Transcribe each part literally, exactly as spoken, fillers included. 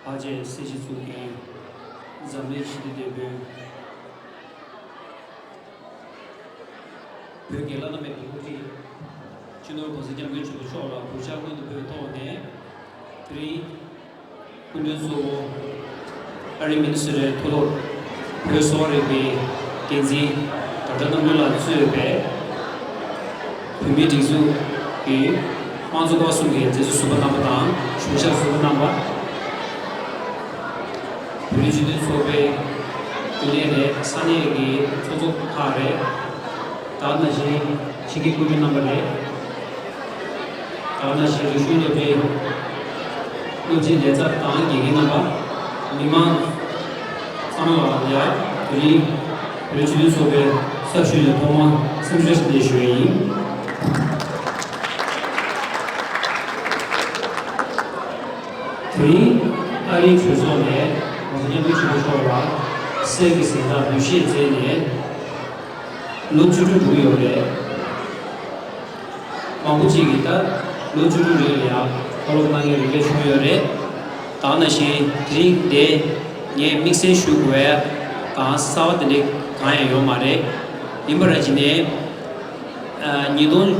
ཕལ་ཆེར་སྲིད་སྤྱི་ཚོགས་ཀྱི་འཛམ་གླིང་ཞི་བདེ་དེ་བོད་བོད་ཀྱི་བླ་ན་མེད་པའི་དབུ་ཁྲིད་སྤྱི་ནོར་༸གོང་ས་༸སྐྱབས་མགོན་ཆེན་པོ་མཆོག་ལ་གུས་ཕྱག་སྔོན་དུ་ཕུལ་བའི་ཐོག་ནས། དེ་རིང་སྐུ་མགྲོན་གཙོ་བོ་ཨ་རིའི་མི་ནི་སོ་ཊའི་མཐོ་སློབ་བོད་གསོ་བ་རིག་པའི་འགན་འཛིན་ཌོག་ཊར་རྣམ་གྲོལ་ལགས་གཙོས་པའི་བོད་མིའི་སྒྲིག་འཛུགས་ཀྱི་དམངས་གཙོ་ཀ་བ་གསུམ་གྱི་མཛད་གཙོ་ཟུར་པ་རྣམ་པ་དང་གཞུང་ཞབས་ཟུར་པ་རྣམ་པ། བོད་རིགས་སྤྱི་མཐུན་ཚོགས་པའི་རྒྱུན་ལས་རེད། ས་གནས་ཀྱི་ཚོགས་གཙོ་ཁག་རེད། ད་ནང་བཞིན་ཕྱི་རྒྱལ་སྐུ་མགྲོན་རྣམ་པ་རེད། ད་ནང་བཞིན་རིག་གཞུང་སློབ་གྲྭའི་སློབ་སྤྱིའི་ལས་ཚབ་དང་དགེ་རྒན་རྣམ་པ། མི་མང་ཚང་མ་ལ་ཡ་དེ་རིང་བོད་རིགས་སྤྱི་མཐུན་ཚོགས་པའི་གསར་ཞུགས་ནས་ཐོག་མར་འཚམས་འདྲི་བཀྲ་ཤིས་བདེ་ལེགས་ཞུ་ཡ་ཡིན། དེ་རིང་ཨ་རིའི་གྲོས་ཚོགས་ནས་༸གོང་ས་༸སྐྱབས་མགོན་ཆེན་པོ་མཆོག་ལ་གསེར་གྱི་གཟེངས་རྟགས་འབུལ་བཞེས་མཛད་ནས་ལོ་བཅུ་དྲུག་འགྲོ་གི་ཡོད་རེད། མང་པོ་ཅིག་གིས་ད་ལོ་བཅུ་དྲུག་རིང་ལ་ཡང་མཐོ་སློབ་གནང་མཁན་རེ་འགའ་བྱུང་ཡོད་རེད། ད་ནང་བཞིན་དེ་རིང་འདིར་ངས་དམིགས་བསལ་ཞུ་དགོས་ཡ་དང་གསར་པ་དེ་འདྲ་གང་ཡང་ཡོད་མ་རེད། ཡིན་པ་ར་ཅི་ནས། ཉིས་སྟོང་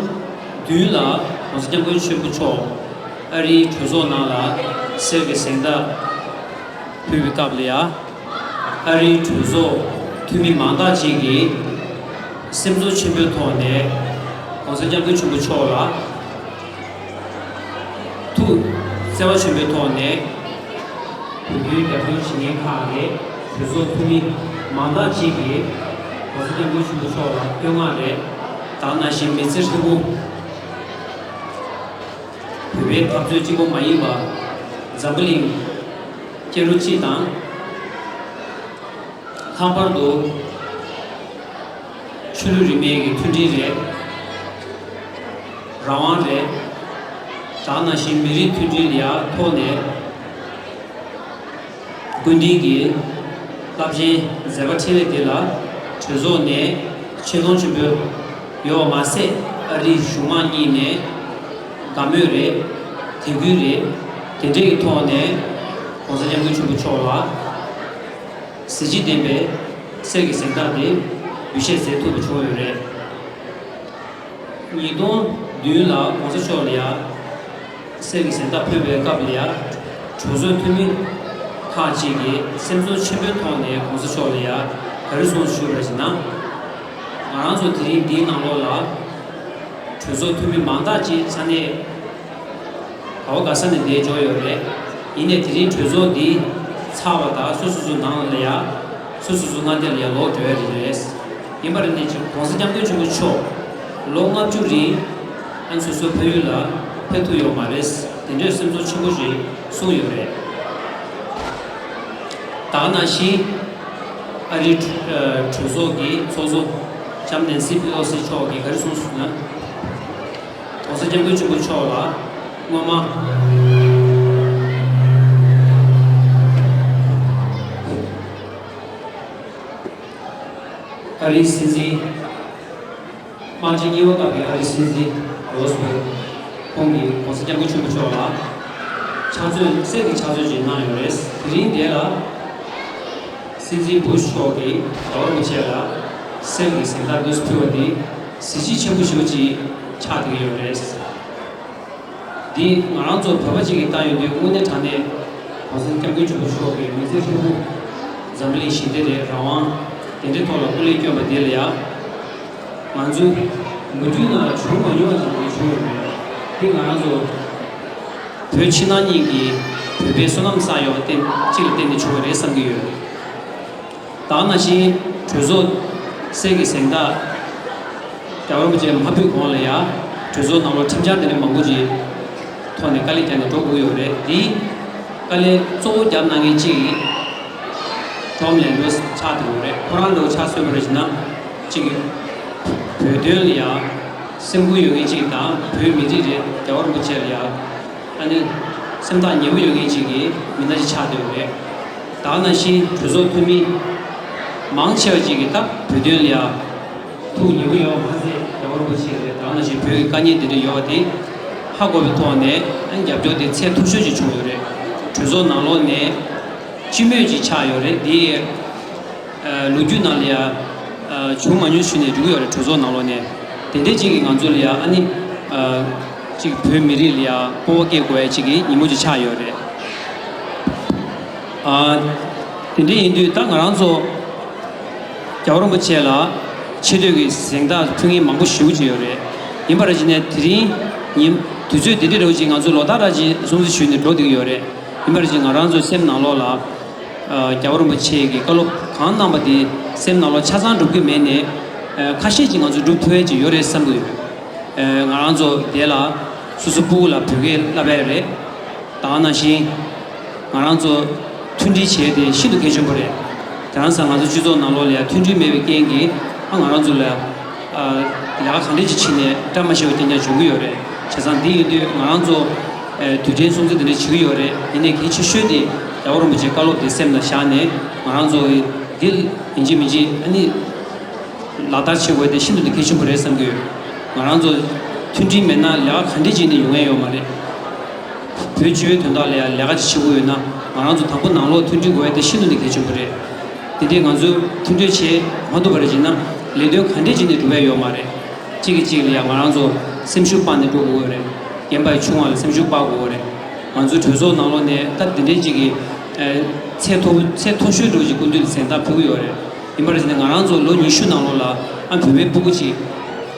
བདུན་ལ་༸གོང་ས་༸སྐྱབས་མགོན་ཆེན་པོ་མཆོག་ཨ་རིའི་གྲོས་ཚོགས་ནང་ལ་གསེར་གྱི་གཟེངས་རྟགས་ཕུལ་བའི་སྐབས་ལ་ཡ། ཨ་རིའི་གྲོས་ཚོགས་འཐུས་མི་མང་དག་ཅིག་གིས་སེམས་ཚོར་ཆེན་པོའི་ཐོག་ནས་༸གོང་ས་༸སྐྱབས་མགོན་ཆེན་པོ་མཆོག་ལ་ཐུགས་བརྩེ་བ་ཆེན་པོའི་ཐོག་ནས། བོད་དོན་རྒྱབ་སྐྱོར་བྱེད་མཁན་ཁག་ལས་གྲོས་ཚོགས་འཐུས་མི་མང་དག་ཅིག་གིས་༸གོང་ས་༸སྐྱབས་མགོན་ཆེན་པོ་མཆོག་ལ་བསྟོད་བསྔགས་རེད། ད་ནང་བཞིན་མི་ཚེ་ཧྲིལ་པོ་བོད་པའི་འཐབ་རྩོད་གཅིག་པོ་མ་ཡིན་པ་འཛམ་བུ་གླིང་སྐྱེ་འགྲོ་སྤྱི་དང་། ལྷག་པར་དུ་ཆོས་ལུགས་རིས་མེད་ཀྱི་མཐུན་སྒྲིལ་རེད། རང་དབང་རེད། ད་ནང་བཞིན་མི་རིགས་མཐུན་སྒྲིལ་ཡར་ཐོག་ནས་སྐུ་མདུན་གྱི་རླབས་ཆེན་མཛད་པ་འཕྲིན་ལས་དེ་ལ་གྲོས་ཚོགས་ནས་ཆེ་མཐོང་ཆེན་པོ་ཡོད་པ་མ་ཟད། ཨ་རིའི་གཞུང་མང་གཉིས་ནས་དགའ་མོས་རེད། དད་གུས་རེད། དེ་འདྲའི་ཐོག་ནས་༸གོང་ས་༸སྐྱབས་མགོན་ཆེན་པོ་མཆོག་ལ་གཟི་བརྗིད་ལྡན་པའི་གསེར་གྱི་གཟེངས་རྟགས་དེ་འབུལ་བཞེས་མཛད་ཐུབ་པ་བྱུང་ཡོད་རེད། ཉིས་སྟོང་བདུན་ལ་༸གོང་ས་མཆོག་ལ་ཡ་གསེར་གྱི་གཟེངས་རྟགས་ཕུལ་བའི་སྐབས་ལ་ཡ། གྲོས་ཚོགས་འཐུས་མི་ཁག་ཅིག་གིས་སེམས་ཚོར་ཆེན་པོའི་ཐོག་ནས་༸གོང་ས་མཆོག་ལ་ཡ་ག་རེ་གསུངས་ཞུས་པ་ཞིག་ན། ང་རང་ཚོ་དེ་རིང་འདིའི་ནང་ལོགས་ལ་གྲོས་ཚོགས་འཐུས་མི་མང་དག་ཅིག་ས་གནས་ག་བ་ག་ས་ནས་འདིར་འབྱོར་ཡོད་རེད། ཡིན་ནའི་དེ་རིང་གྲོས་ཚོགས་འདི་ཚར་བ་དང་སོ་སོ་སོ་ནང་ལ་ཡ། སོ་སོ་སོ་མངའ་སྡེ་ལ་ཡ་ལོག་འགྲོ་ཡ་རེད། ཡིན་པ་རེད་ནའི་ཅིག་༸གོང་ས་༸སྐྱབས་མགོན་ཆེན་པོ་མཆོག་ལོ་ལྔ་བཅུ་རིང་ཨ་ནི་སོ་སོའི་ཕ་ཡུལ་ལ་ཕེབས་ཐུབ་ཡོད་མ་རེད། དེ་འདྲའི་སེམས་ཚོར་ཆེན་པོ་ཞིག་གསུངས་ཡོད་རེད། ད་ག་ནང་བཞིན་ཨ་རིའི་གྲོས་ཚོགས་ཀྱི་ཚོགས་གཙོ་ལྕམ་ནན་སི་པི་ལོ་སི་མཆོག་གིས་ག་རེ་གསུངས་སོང་ན།༸གོང་ས་༸སྐྱབས་མགོན་ཆེན་པོ་མཆོག་ལ་སྔོན་མ་ཨ་རིའི་སྲིད་འཛིན། དམག་ཆེན་གཉིས་པ་སྐབས་ཀྱི་ཨ་རིའི་སྲིད་འཛིན་རོ་སི་ཝེལ་ཁོང་གིས་༸གོང་ས་༸སྐྱབས་མགོན་ཆེན་པོ་མཆོག་ལ་ཕྱག་མཛོད། གསེར་གྱི་ཕྱག་མཛོད་ཅིག་གནང་ཡོད་རེད། དེ་རིང་དེ་ལ་སྲིད་འཛིན་བུ་ཤ་མཆོག་གིས་རྒྱལ་བ་རིན་པོ་ཆེ་ལ་གསེར་གྱི་གཟེངས་རྟགས་འདི་ཕུལ་བ་དེ་གཟི་བརྗིད་ཆེན་པོ་ཞེ་པོ་ཅིག་ཆགས་བསྡད་ཀྱི་ཡོད་རེད། འདི་ང་རང་ཚོ་བོད་པ་ཅིག་གིས་བལྟས་ཡོང་དུས་དངོས་གནས་དྲང་གནས་༸གོང་ས་༸སྐྱབས་མགོན་ཆེན་པོ་མཆོག་གིས་མི་ཚེ་ཧྲིལ་པོ་འཛམ་གླིང་ཞི་བདེ་རེད། རང་དབང་དེ་འདྲའི་ཐོག་ལ་སྐུ་ལས་བསྐྱོན་པ་དེ་ལ་ཡ། ང་ཚོའི་མུ་མཐུད་ནང་ལ་བྱུང་མ་མྱོང་བ་ཅིག་བྱུང་ཡོད་རེད། འདི་ང་རང་ཚོ་བོད་ཕྱི་ནང་གཉིས་ཀྱི་བོད་པའི་བསོད་ནམས་བསགས་ཡོད་པ་བརྟེན་གཅིག་ལ་བརྟེན་ནས་བྱུང་བ་རེད་བསམ་གྱི་ཡོད། ད་ག་ནང་བཞིན་གྲོས་ཚོགས་གསེར་གྱི་གཟེངས་རྟགས་རྒྱལ་བ་རིན་པོ་ཆེ་མ་ཕུལ་གོང་ལ་ཡ། གྲོས་ཚོགས་ནང་ལོགས་ཁྲིམས་འཆར་དེ་འདྲ་མང་པོ་ཅིག་ཐོག་ནས་དཀའ་ལས་བརྒྱབ་ནས་འགྲོ་དགོས་ཡོད་རེད། དེའི་དཀའ་ལས་གཙོ་བོ་བརྒྱབ་གནང་མཁན་གཅིག་ཊོམ་ལན་ཌོས་ཆགས་བསྡད་ཡོད་རེད། ཁོ་རང་ལོ་ཆ་མཚོན་པ་རེད་ཟེར་ན་གཅིག་བོད་དོན་ལ་ཡ་སེམས་ཁུར་ཡོད་མཁན་གཅིག་དང་བོད་མི་རིགས་རེད། རྒྱལ་བ་རིན་པོ་ཆེ་ལ་ཡ། ཨ་ནི་སེམས་ཐག་ཉེ་པོ་ཡོད་མཁན་ཅིག་གི་མི་སྣ་ཅིག་ཆགས་བསྡད་ཡོད་རེད། ད་ག་ནང་བཞིན་གྲོས་ཚོགས་འཐུས་མི་མང་ཆེ་བ་ཅིག་གིས་ད་བོད་དོན་ལ་ཡ་ཐུགས་ཉེ་པོ་ཡོད་པ་མ་ཟད། རྒྱལ་བ་རིན་པོ་ཆེ་རེད། ད་ག་ནང་བཞིན་བོད་ཀྱི་དཀའ་ངལ་འདི་འདྲ་ཡོད་པ་དེ་ཧ་གོ་བའི་ཐོག་ནས་ཨ་ནི་རྒྱབ་སྐྱོར་དེ་ཚད་མཐོ་ཤོས་ཅིག་བྱུང་ཡོད་རེད། གྲོས་ཚོགས་ ཚོགས་ནང་ལོགས་ནས་སྤྱི་མོས་ཅིག་ཆགས་ཡོད་རེད། དེ་ཨ་ལོ་རྒྱུས་ནང་ལ་ཡ་ཨ་བྱུང་མ་མྱོང་ཞུས་ནས་འགྲོ་གི་ཡོད་རེད། གྲོས་ཚོགས་ནང་ལོགས་ནས་དེ་འདྲས་ཅིག་གིས་ང་ཚོ་ལ་ཡ་ཨ་ནི་ཨ་ཅིག་བོད་མི་རིགས་ལ་ཡ་སྤོབས་པ་སྐྱེ་དགོས་ཡ་ཅིག་གི་ཉིན་མོ་ཅིག་ཆགས་ཡོད་རེད། ཨ་དེ་འདྲས་ཡིན་དུས་ད་ང་རང་ཚོ་རྒྱལ་བ་རིན་པོ་ཆེ་ལ་ཆེ་བསྟོད་ཀྱི་གཟེངས་རྟགས་ཕུལ་མཁན་མང་པོ་ཞེ་པོ་ཅིག་ཡོད་རེད། ཡིན་པ་རེད་ཅེ་ནས་དེ་རིང་ཉིན་དུས་ཚོད་འདི་འདྲས་རེད་ཅིག་ང་ཚོ་ལོ་ལྟར་ར་ཅིག་སྲུང་བརྩི་ཞུས་ནས་འགྲོ་བསྡད་ཀྱི་ཡོད་རེད། ཡིན་པ་རེད་ཅེ་ང་རང་ཚོའི་སེམས་ནང་ལོགས་ལ་ཨ་རྒྱལ་བ་རིན་པོ་ཆེ་གི་བཀའ་སློབ་གང་གནང་པ་དེ་སེམས་ནང་ལོགས་ཆ་ཚང་འགྲུབ་ཀྱི་མེད་ནས་ཨ་ཁ་ཤས་ཅིག་ང་ཚོ་འགྲུབ་ཐུབ་ཡས་ཅིག་ཡོད་རེད་བསམ་གྱི་ཡོད། ཨ་ང་རང་ཚོ་དེ་ལ་སོ་སོ་སྤུ་གུ་ལ་བོད་སྐད་བསླབ་ཡས་རེད། ད་ག་ནང་བཞིན་ང་རང་ཚོ་མཐུན་སྒྲིལ་བྱས་ཏེ་ཤིན་ཏུ་གལ་ཆེན་པོ་རེད། དེང་སང་ང་ཚོ་སྤྱི་ཚོགས་ནང་ལོགས་ལ་ཡང་མཐུན་སྒྲིལ་མེད་པའི་རྐྱེན་གྱིས་ཨ་ང་རང་ཚོ་ལ་ཨ་ལས་ཀ་ག་འདྲས་ཅིག་བྱས་ནས་བཀྲ་མ་ཤིས་པ་རྐྱང་རྐྱང་འབྱུང་གི་ཡོད་རེད། བྱས་ཙང་འདི་ཡིན་དུས་ང་རང་ཚོ་ཨ་དུས་དྲན་སྲུང་བརྩི་འདི་འདྲ་བྱེད་ཀྱི་ཡོད་རེད། ཡིན་ནའི་གལ་ཆེ་ཤོས་དེ་རྒྱལ་བ་རིན་པོ་ཆེའི་བཀའ་སློབ་དེ་སེམས་ལ་བཞག་ནས་ང་རང་ཚོ་འདི་ཡིན་གཅིག་མིན་གཅིག་ཨ་ནི། ལག་བསྟར་བྱེད་དགོས་དེ་ཤིན་ཏུ་ནས་གལ་ཆེན་པོ་རེད་བསམ་གྱི་ཡོད། ང་རང་ཚོ་མཐུན་སྒྲིལ་མེད་ན་ལས་ཀ་ག་འདྲས་བྱས་ནས་ཡོང་ཡ་ཡོད་མ་རེད། བོད་སྤྱི་པའི་དོན་དག་ལ་ཡང་ལས་ཀ་ཅིག་བྱེད་དགོས་ཡོད་ན་ང་རང་ཚོ་དང་པོ་ནང་ལོགས་མཐུན་སྒྲིལ་དགོས་ཡ་དེ་ཤིན་ཏུ་ནས་གལ་ཆེན་པོ་རེད། དེ་འདྲས་ང་ཚོས་མཐུན་སྒྲིལ་བྱེད་མ་ཐུབ་པ་རེད་ཅེ་ན་ལས་དོན་ག་འདྲས་བྱས་ནས་འགྲུབ་ཡ་ཡོད་མ་རེད། གཅིག་གིས་གཅིག་ལ་ཡང་ང་རང་ཚོ་སེམས་ཤུགས་སྤར་ནས་འགྲོ་དགོས་ཀྱི་ཡོད་རེད། རྒན་པ་ཡི་ཆུང་བ་ལ་སེམས་ཤུགས་སྤར་དགོས་ཀྱི་ཡོད་རེད། ང་ཚོའི་གྲོས་ཚོགས་ནང་ལོགས་ནས་ད་འདི་འདྲས་ཅིག་གི་ཚད་མཐོ་ཚད་མཐོ་ཤོས་འདྲ་བོ་ཅིག་སྐུ་མདུན་ལ་གཟེངས་རྟགས་ཕུལ་གྱི་ཡོད་རེད། ཡིན་པར་བྱས་ནས་ང་རང་ཚོ་ལོ་ཉི་ཤུ་ནང་ལོགས་ལ་ཨ་བོད་པའི་སྤུ་གུ་ཅིག་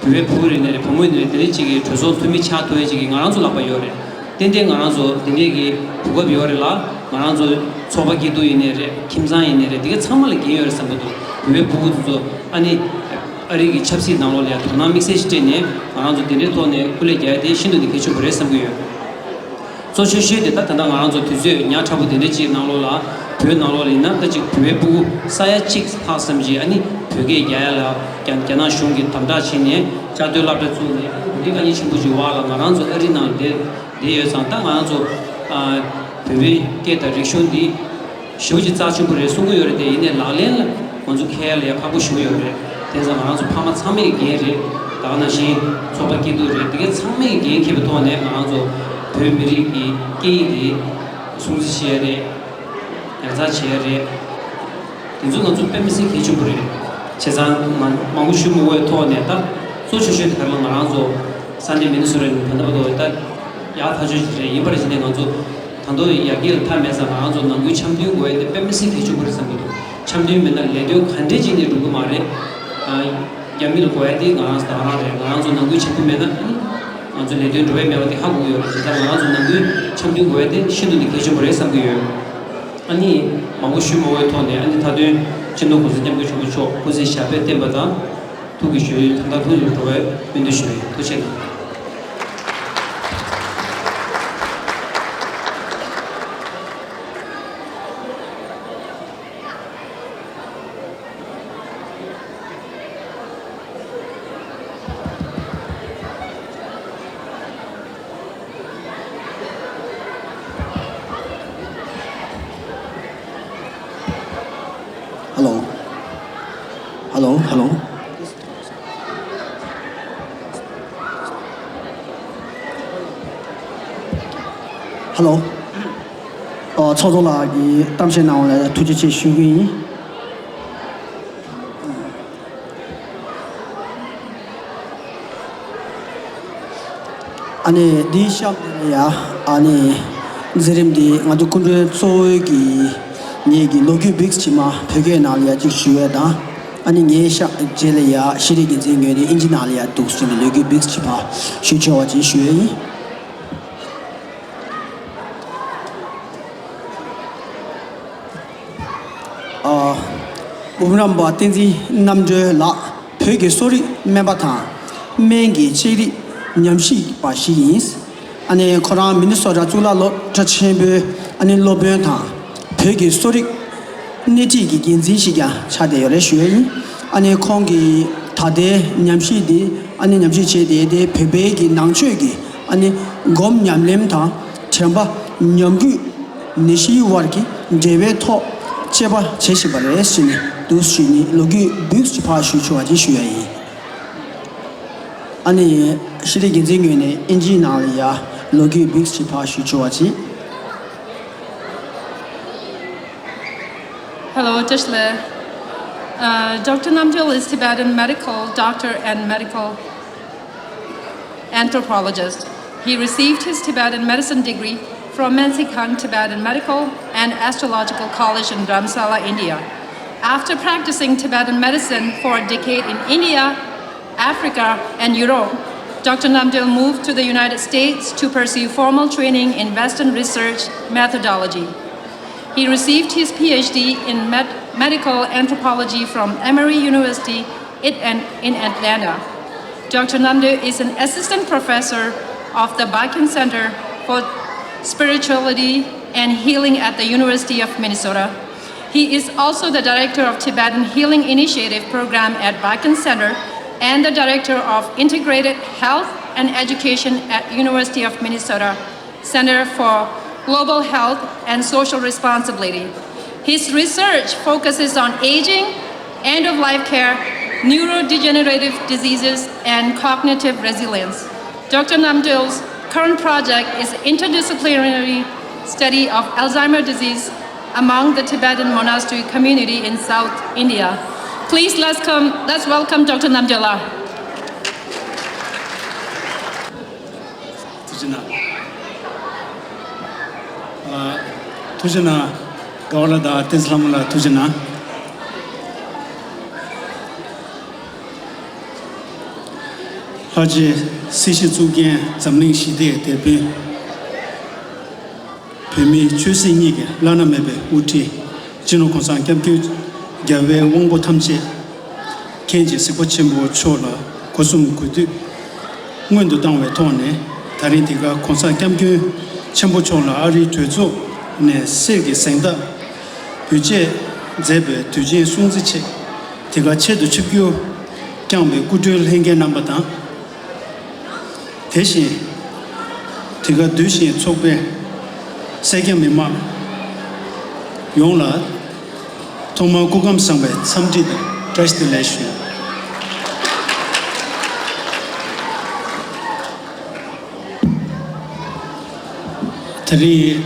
བོད་པའི་ཕྲུ་གུ་རེ་ནས་རེད། བུ་མོ་ཡིན་ནས་དེ་འདྲས་ཅིག་གི་གྲོས་ཚོགས་འཐུས་མི་ཆགས་ཐུབ་ཡས་ཅིག་གི་ང་རང་ཚོ་ལག་པ་ཡོད་རེད། ཏན་ཏན་ང་རང་ཚོ་དེ་འདྲས་ཀྱི་གོ་སྐབས་ཡོད་རེད་ལ། ང་རང་ཚོ་ཚོགས་པ་སྐྱིད་སྡུག་ཡིན་ནས་རེད། ཁྱིམ་ཚང་ཡིན་ནས་རེད། དེ་ག་ཚང་མ་ལ་འགན་ཡོད་རེད་བསམ་གྱི་འདུག་བོད་པའི་ཕྲུ་གུ་དེ་ཚོ་ཨ་ནི་ཨ་རི་གི་ཆབ་སྲིད་ནང་ལོགས་ལ་ཡང་དོ་སྣང་དམིགས་བསལ་ཞིག་སྤྲད་ནས་ང་རང་ཚོ་དེ་འདྲའི་ཐོག་ནས་སྐུ་ལས་རྒྱག་ཡ་དེ་ཤིན་ཏུ་ནས་གལ་ཆེན་པོ་རེད་བསམ་གྱི་ཡོད། གཙོ་ཆེ་ཤོས་དེ་ད་ད་ལྟ་ང་རང་ཚོ་དུས་ཚོད་ཉག་ཕྲ་པོ་དེ་འདྲ་ཅིག་ནང་ལོགས་ལ་བོད་ནང་ལོགས་ལ་ཡིན་ན་ད་ཅིག་བོད་པའི་ཕྲུ་གུ་ས་ཡ་གཅིག་ལྷག་ཙམ་ཅིག་ཨ་ནི་བོད་སྐད་རྒྱག་ཡ་ལ་རྒྱ་རྒྱ་ནག་གཞུང་གིས་དམ་དྲག་བྱས་ནས་བཅའ་སྡོད་སློབ་གྲྭ་བཙུགས་ནས་ཨ་ནི་དེ་འདྲའི་དཀའ་ངལ་ཆེན་པོ་ཅིག་འོག་ལ་ང་རང་ཚོ་ཨ་རི་ནང་ལ་བསྡད་བསྡད་ཡོད་ཙང་། ད་ང་རང་ཚོ་ཨ་བོད་པའི་སྐད་དང་རིག་གཞུང་འདི་ཞེ་པོ་ཅིག་རྩ་ཆེན་པོ་རེད་གསུང་གི་ཡོད་རེད་དེ། ཡིན་ནའི་ལག་ལེན་ལ་ང་ཚོ་འཁྱེར་ཡ་ལ་ཡ་ཁག་པོ་ཞེ་པོ་ཡོད་རེད། དེ་ཙང་ང་རང་ཚོ་ཕ་མ་ཚང་མའི་འགན་རེད། ད་ག་ནང་བཞིན་ཚོགས་པ་སྐྱིད་སྡུག་རེད། དེ་གའི་ཚང་མའི་འགན་འཁྱེར་བའི་ཐོག་ནས་ང་རང་ཚོ་བོད་མི་རིགས་ཀྱི་སྐད་ཡིག་དེ་སྲུང་བརྩི་བྱེད་ཡ་རེད། ཉར་ཚགས་བྱེད་ཡ་རེད། དེ་ཚོ་ང་ཚོ་དཔེ་མི་སྲིད་གལ་ཆེན་པོ་རེད། བྱས་ཙང་མ་མང་པོ་ཞུ་མི་དགོས་ཐོག་ནས་ད་གཙོ་ཆེ་ཤོས་དེ་ག་ལ་ང་རང་ཚོ་ས་གནས་མི་ནི་སོ་ཊ་ནས་ད་ལྟ་བར་དུ་ད་ཡག་ཐག་ཆོད་ཅིག་རེད། ཡིན་པར་བྱས་ནས་ང་ཚོ་ད་དུང་ཡར་རྒྱས་ལ་མཐའ་མེད་ཙང་ང་རང་ཚོ་ནང་ཁུལ་འཆམ་མཐུན་དགོས་ཡ་དེ་དཔེ་མི་སྲིད་གལ་ཆེན་པོ་རེད་བསམ་གྱི་འདུག་འཆམ་མཐུན་མེད་ན་ལས་དོན་ག་འདྲས་བྱས་ནས་འགྲུབ་ཀྱི་མ་རེད། ཨ་རྒྱ་མི་ལ་དགོས་ཡ་དེ་ང་རང་ཚོ་ད་ག་རང་རེད། ང་རང་ཚོ་ནང་ཁུལ་འཆམ་མཐུན་མེད་ན་ཨ་ནི་ང་ཚོ་ལས་དོན་འགྲུབ་ཡ་མེད་པ་དེ་ཧ་གོ་གི་ཡོད་རེད། དེ་ལྟར་ང་རང་ཚོ་ནང་ཁུལ་འཆམ་མཐུན་དགོས་ཡ་དེ་ཤིན་ཏུ་ནས་གལ་ཆེན་པོ་རེད་བསམ་གྱི་ཡོད། ཨ་ནི་མང་པོ་ཞུ་མ་དགོས་ཐོག་ནས་ཨ་ནི་མཐའ་དོན་སྤྱི་ནོར་གོང་ས་སྐྱབས་མགོན་ཆེན་པོ་མཆོག་སྐུ་ཚེ་ཞབས་པད་བརྟན་པ་དང་། ཐུགས་ཀྱི་བཞེད་དོན་དོན་དག་ཐུགས་ཡོང་བའི་སྨོན་འདུན་ཞུ་ཡི། ཐུགས་རྗེ་གནང་། Hello. Hello, hello. Hello. ཨོ། ཚོགས་གཙོ་ལགས་ཀྱིས་གཏམ་བཤད་གནང་བ་ལ་ཐུགས་རྗེ་ཆེ་ཞུ་གི་ཡིན། ཨ་ནི་འདིའི་གཤམ་དེ་ལ་ཡ། ཨ་ནི་མཛད་རིམ་འདི་ང་ཚོ་སྐུ་མགྲོན་གཙོ་བོའི་གི་ངེད་ཀྱི་ལོ་རྒྱུས་བིགས་ཅིག་མ་བོད་སྐད་ནང་ལ་ཡ་ཅིག་ཞུ་ཡས་དང་། ཨ་ནི་ངའི་ཤག་རྗེས་ལ་ཡ་ཤེས་རིག་འགན་འཛིན་ངོས་ནས་ཨིན་ཇི་ནང་ལ་ཡ་འདུག་ཟེར་ནས་ལོ་རྒྱུས་བིགས་ཅིག་མ་ཞུ་ཆོག་པ་ཅིག་ཞུ་ཡས་ཡིན། ཨ། འབུམ་རམས་པ་བསྟན་འཛིན་རྣམ་གྲོལ་ལགས་བོད་ཀྱི་གསོ་རིག་སྨན་པ་དང་སྨན་གྱི་དཔྱད་རིག་ཉམས་ཞིབ་པ་ཞིག་ཡིན། ཨ་ནི་ཁོ་རང་མི་ནི་སོ་ཊ་གཙུག་ལག་སློབ་གྲྭ་ཆེན་པོའི་ཨ་ནི་སློབ་དཔོན་དང་བོད་ཀྱི་གསོ་རིག་སྣེ་ཁྲིད་ཀྱི་འགན་འཛིན་ཞིག་ཀྱང་ཆགས་བསྡད་ཡོད་རེད་ཞུ་ཡས་ཡིན། ཨ་ནི་ཁོང་གིས་ད་ལྟའི་ཉམས་ཞིབ་འདི་ཨ་ནི་ཉམས་ཞིབ་བྱས་ཏེ་དེ་བོད་པའི་གི་ནང་ཆོས་ཀྱི་ཨ་ནི་སྒོམ་ཉམས་ལེན་དང་དྲན་པ་ཉམས་རྒུད། ནད་གཞིའི་དབར་གྱི་འབྲེལ་བའི་ཐོག་དཔྱད་པ་བྱེད་བཞིན་པ་རེད་ཟེར་ནས་འདུག་ཞུས་ནས་ལོ་རྒྱུས་བིགས་ཅིག་ཕར་ཞུ་ཆོག་པ་ཅིག་ཞུ་ཡ་ཡིན། ཨ་ནི་ཤེས་རིག་འགན་འཛིན་ངོས་ནས་ཨིན་ཇིའི་ནང་ལ་ཡ་ལོ་རྒྱུས་བིགས་ཅིག་ཕར་ཞུ་ཆོག་པ་ཅིག Hello, Teshle. Uh, Doctor Namgyal is Tibetan medical doctor and medical anthropologist. He received his Tibetan medicine degree from Menzikhang Tibetan Medical and Astrological College in Dharamsala, India. After practicing Tibetan medicine for a decade in India, Africa, and Europe, Doctor Namgyal moved to the United States to pursue formal training in Western research methodology. He received his PhD in med- medical anthropology from Emory University in Atlanta. Doctor Namgyal is an assistant professor of the Bakken Center for Spirituality and Healing at the University of Minnesota. He is also the director of Tibetan Healing Initiative program at Bakken Center and the director of Integrated Health and Education at University of Minnesota Center for Global Health and Social Responsibility. His research focuses on aging, end of life care, neurodegenerative diseases, and cognitive resilience. Doctor Namgyal's current project is interdisciplinary study of Alzheimer's disease among the Tibetan monastery community in South India. Please let's come let's welcome Doctor Namgyal. ཐུགས་རྗེ་གནང་། ཨ། ཐུགས་རྗེ་གནང་། དགའ་བ་ལ་དང་བསྟན་འཛིན་ལྷ་མོ་ལགས་ཐུགས་རྗེ་གནང་། ལྷ་རྗེ་སྲིད་ཞི་གཙུག་རྒྱན་འཛམ་གླིང་ཞི་བདེའི་དེད་དཔོན། བོད་མིའི་ཆོས་སྲིད་གཉིས་ཀྱི་བླ་ན་མེད་པའི་དབུ་ཁྲིད། སྤྱི་ནོར་༸གོང་ས་༸སྐྱབས་མགོན་རྒྱལ་བའི་དབང་པོ་ཐམས་ཅད་མཁྱེན་ཅིང་གཟིགས་པ་ཆེན་པོ་མཆོག་ལ་སྒོ་གསུམ་གུས་འདུད་སྔོན་དུ་བཏང་བའི་ཐོག་ནས། ད་རིང་འདི་ག་༸གོང་ས་༸སྐྱབས་མགོན་ཆེན་པོ་མཆོག་ལ་ཨ་རིའི་གྲོས་ཚོགས་ནས་གསེར་གྱི་གཟེངས་རྟགས་འབུལ་བཅད་མཛད་པའི་དུས་ཆེན་སྲུང་བརྩི་ཆེད། འདི་ག་ཆེད་དུ་ཆིབས་བསྒྱུར་བསྐྱངས་པའི་སྐུ་མགྲོན་ལྷན་རྒྱས་རྣམ་པ་དང་། དེ་བཞིན་འདི་ག་གདུལ་ཞིང་ཚོགས་པའི་སེར་སྐྱ་མི་མང་ཡོངས་ལ་ཐོག་མར་སྐུ་ཁམས་བཟང་བའི་འཚམས་འདྲི་དང་བཀྲ་ཤིས་བདེ་ལེགས་ཞུ། དེ་རིང་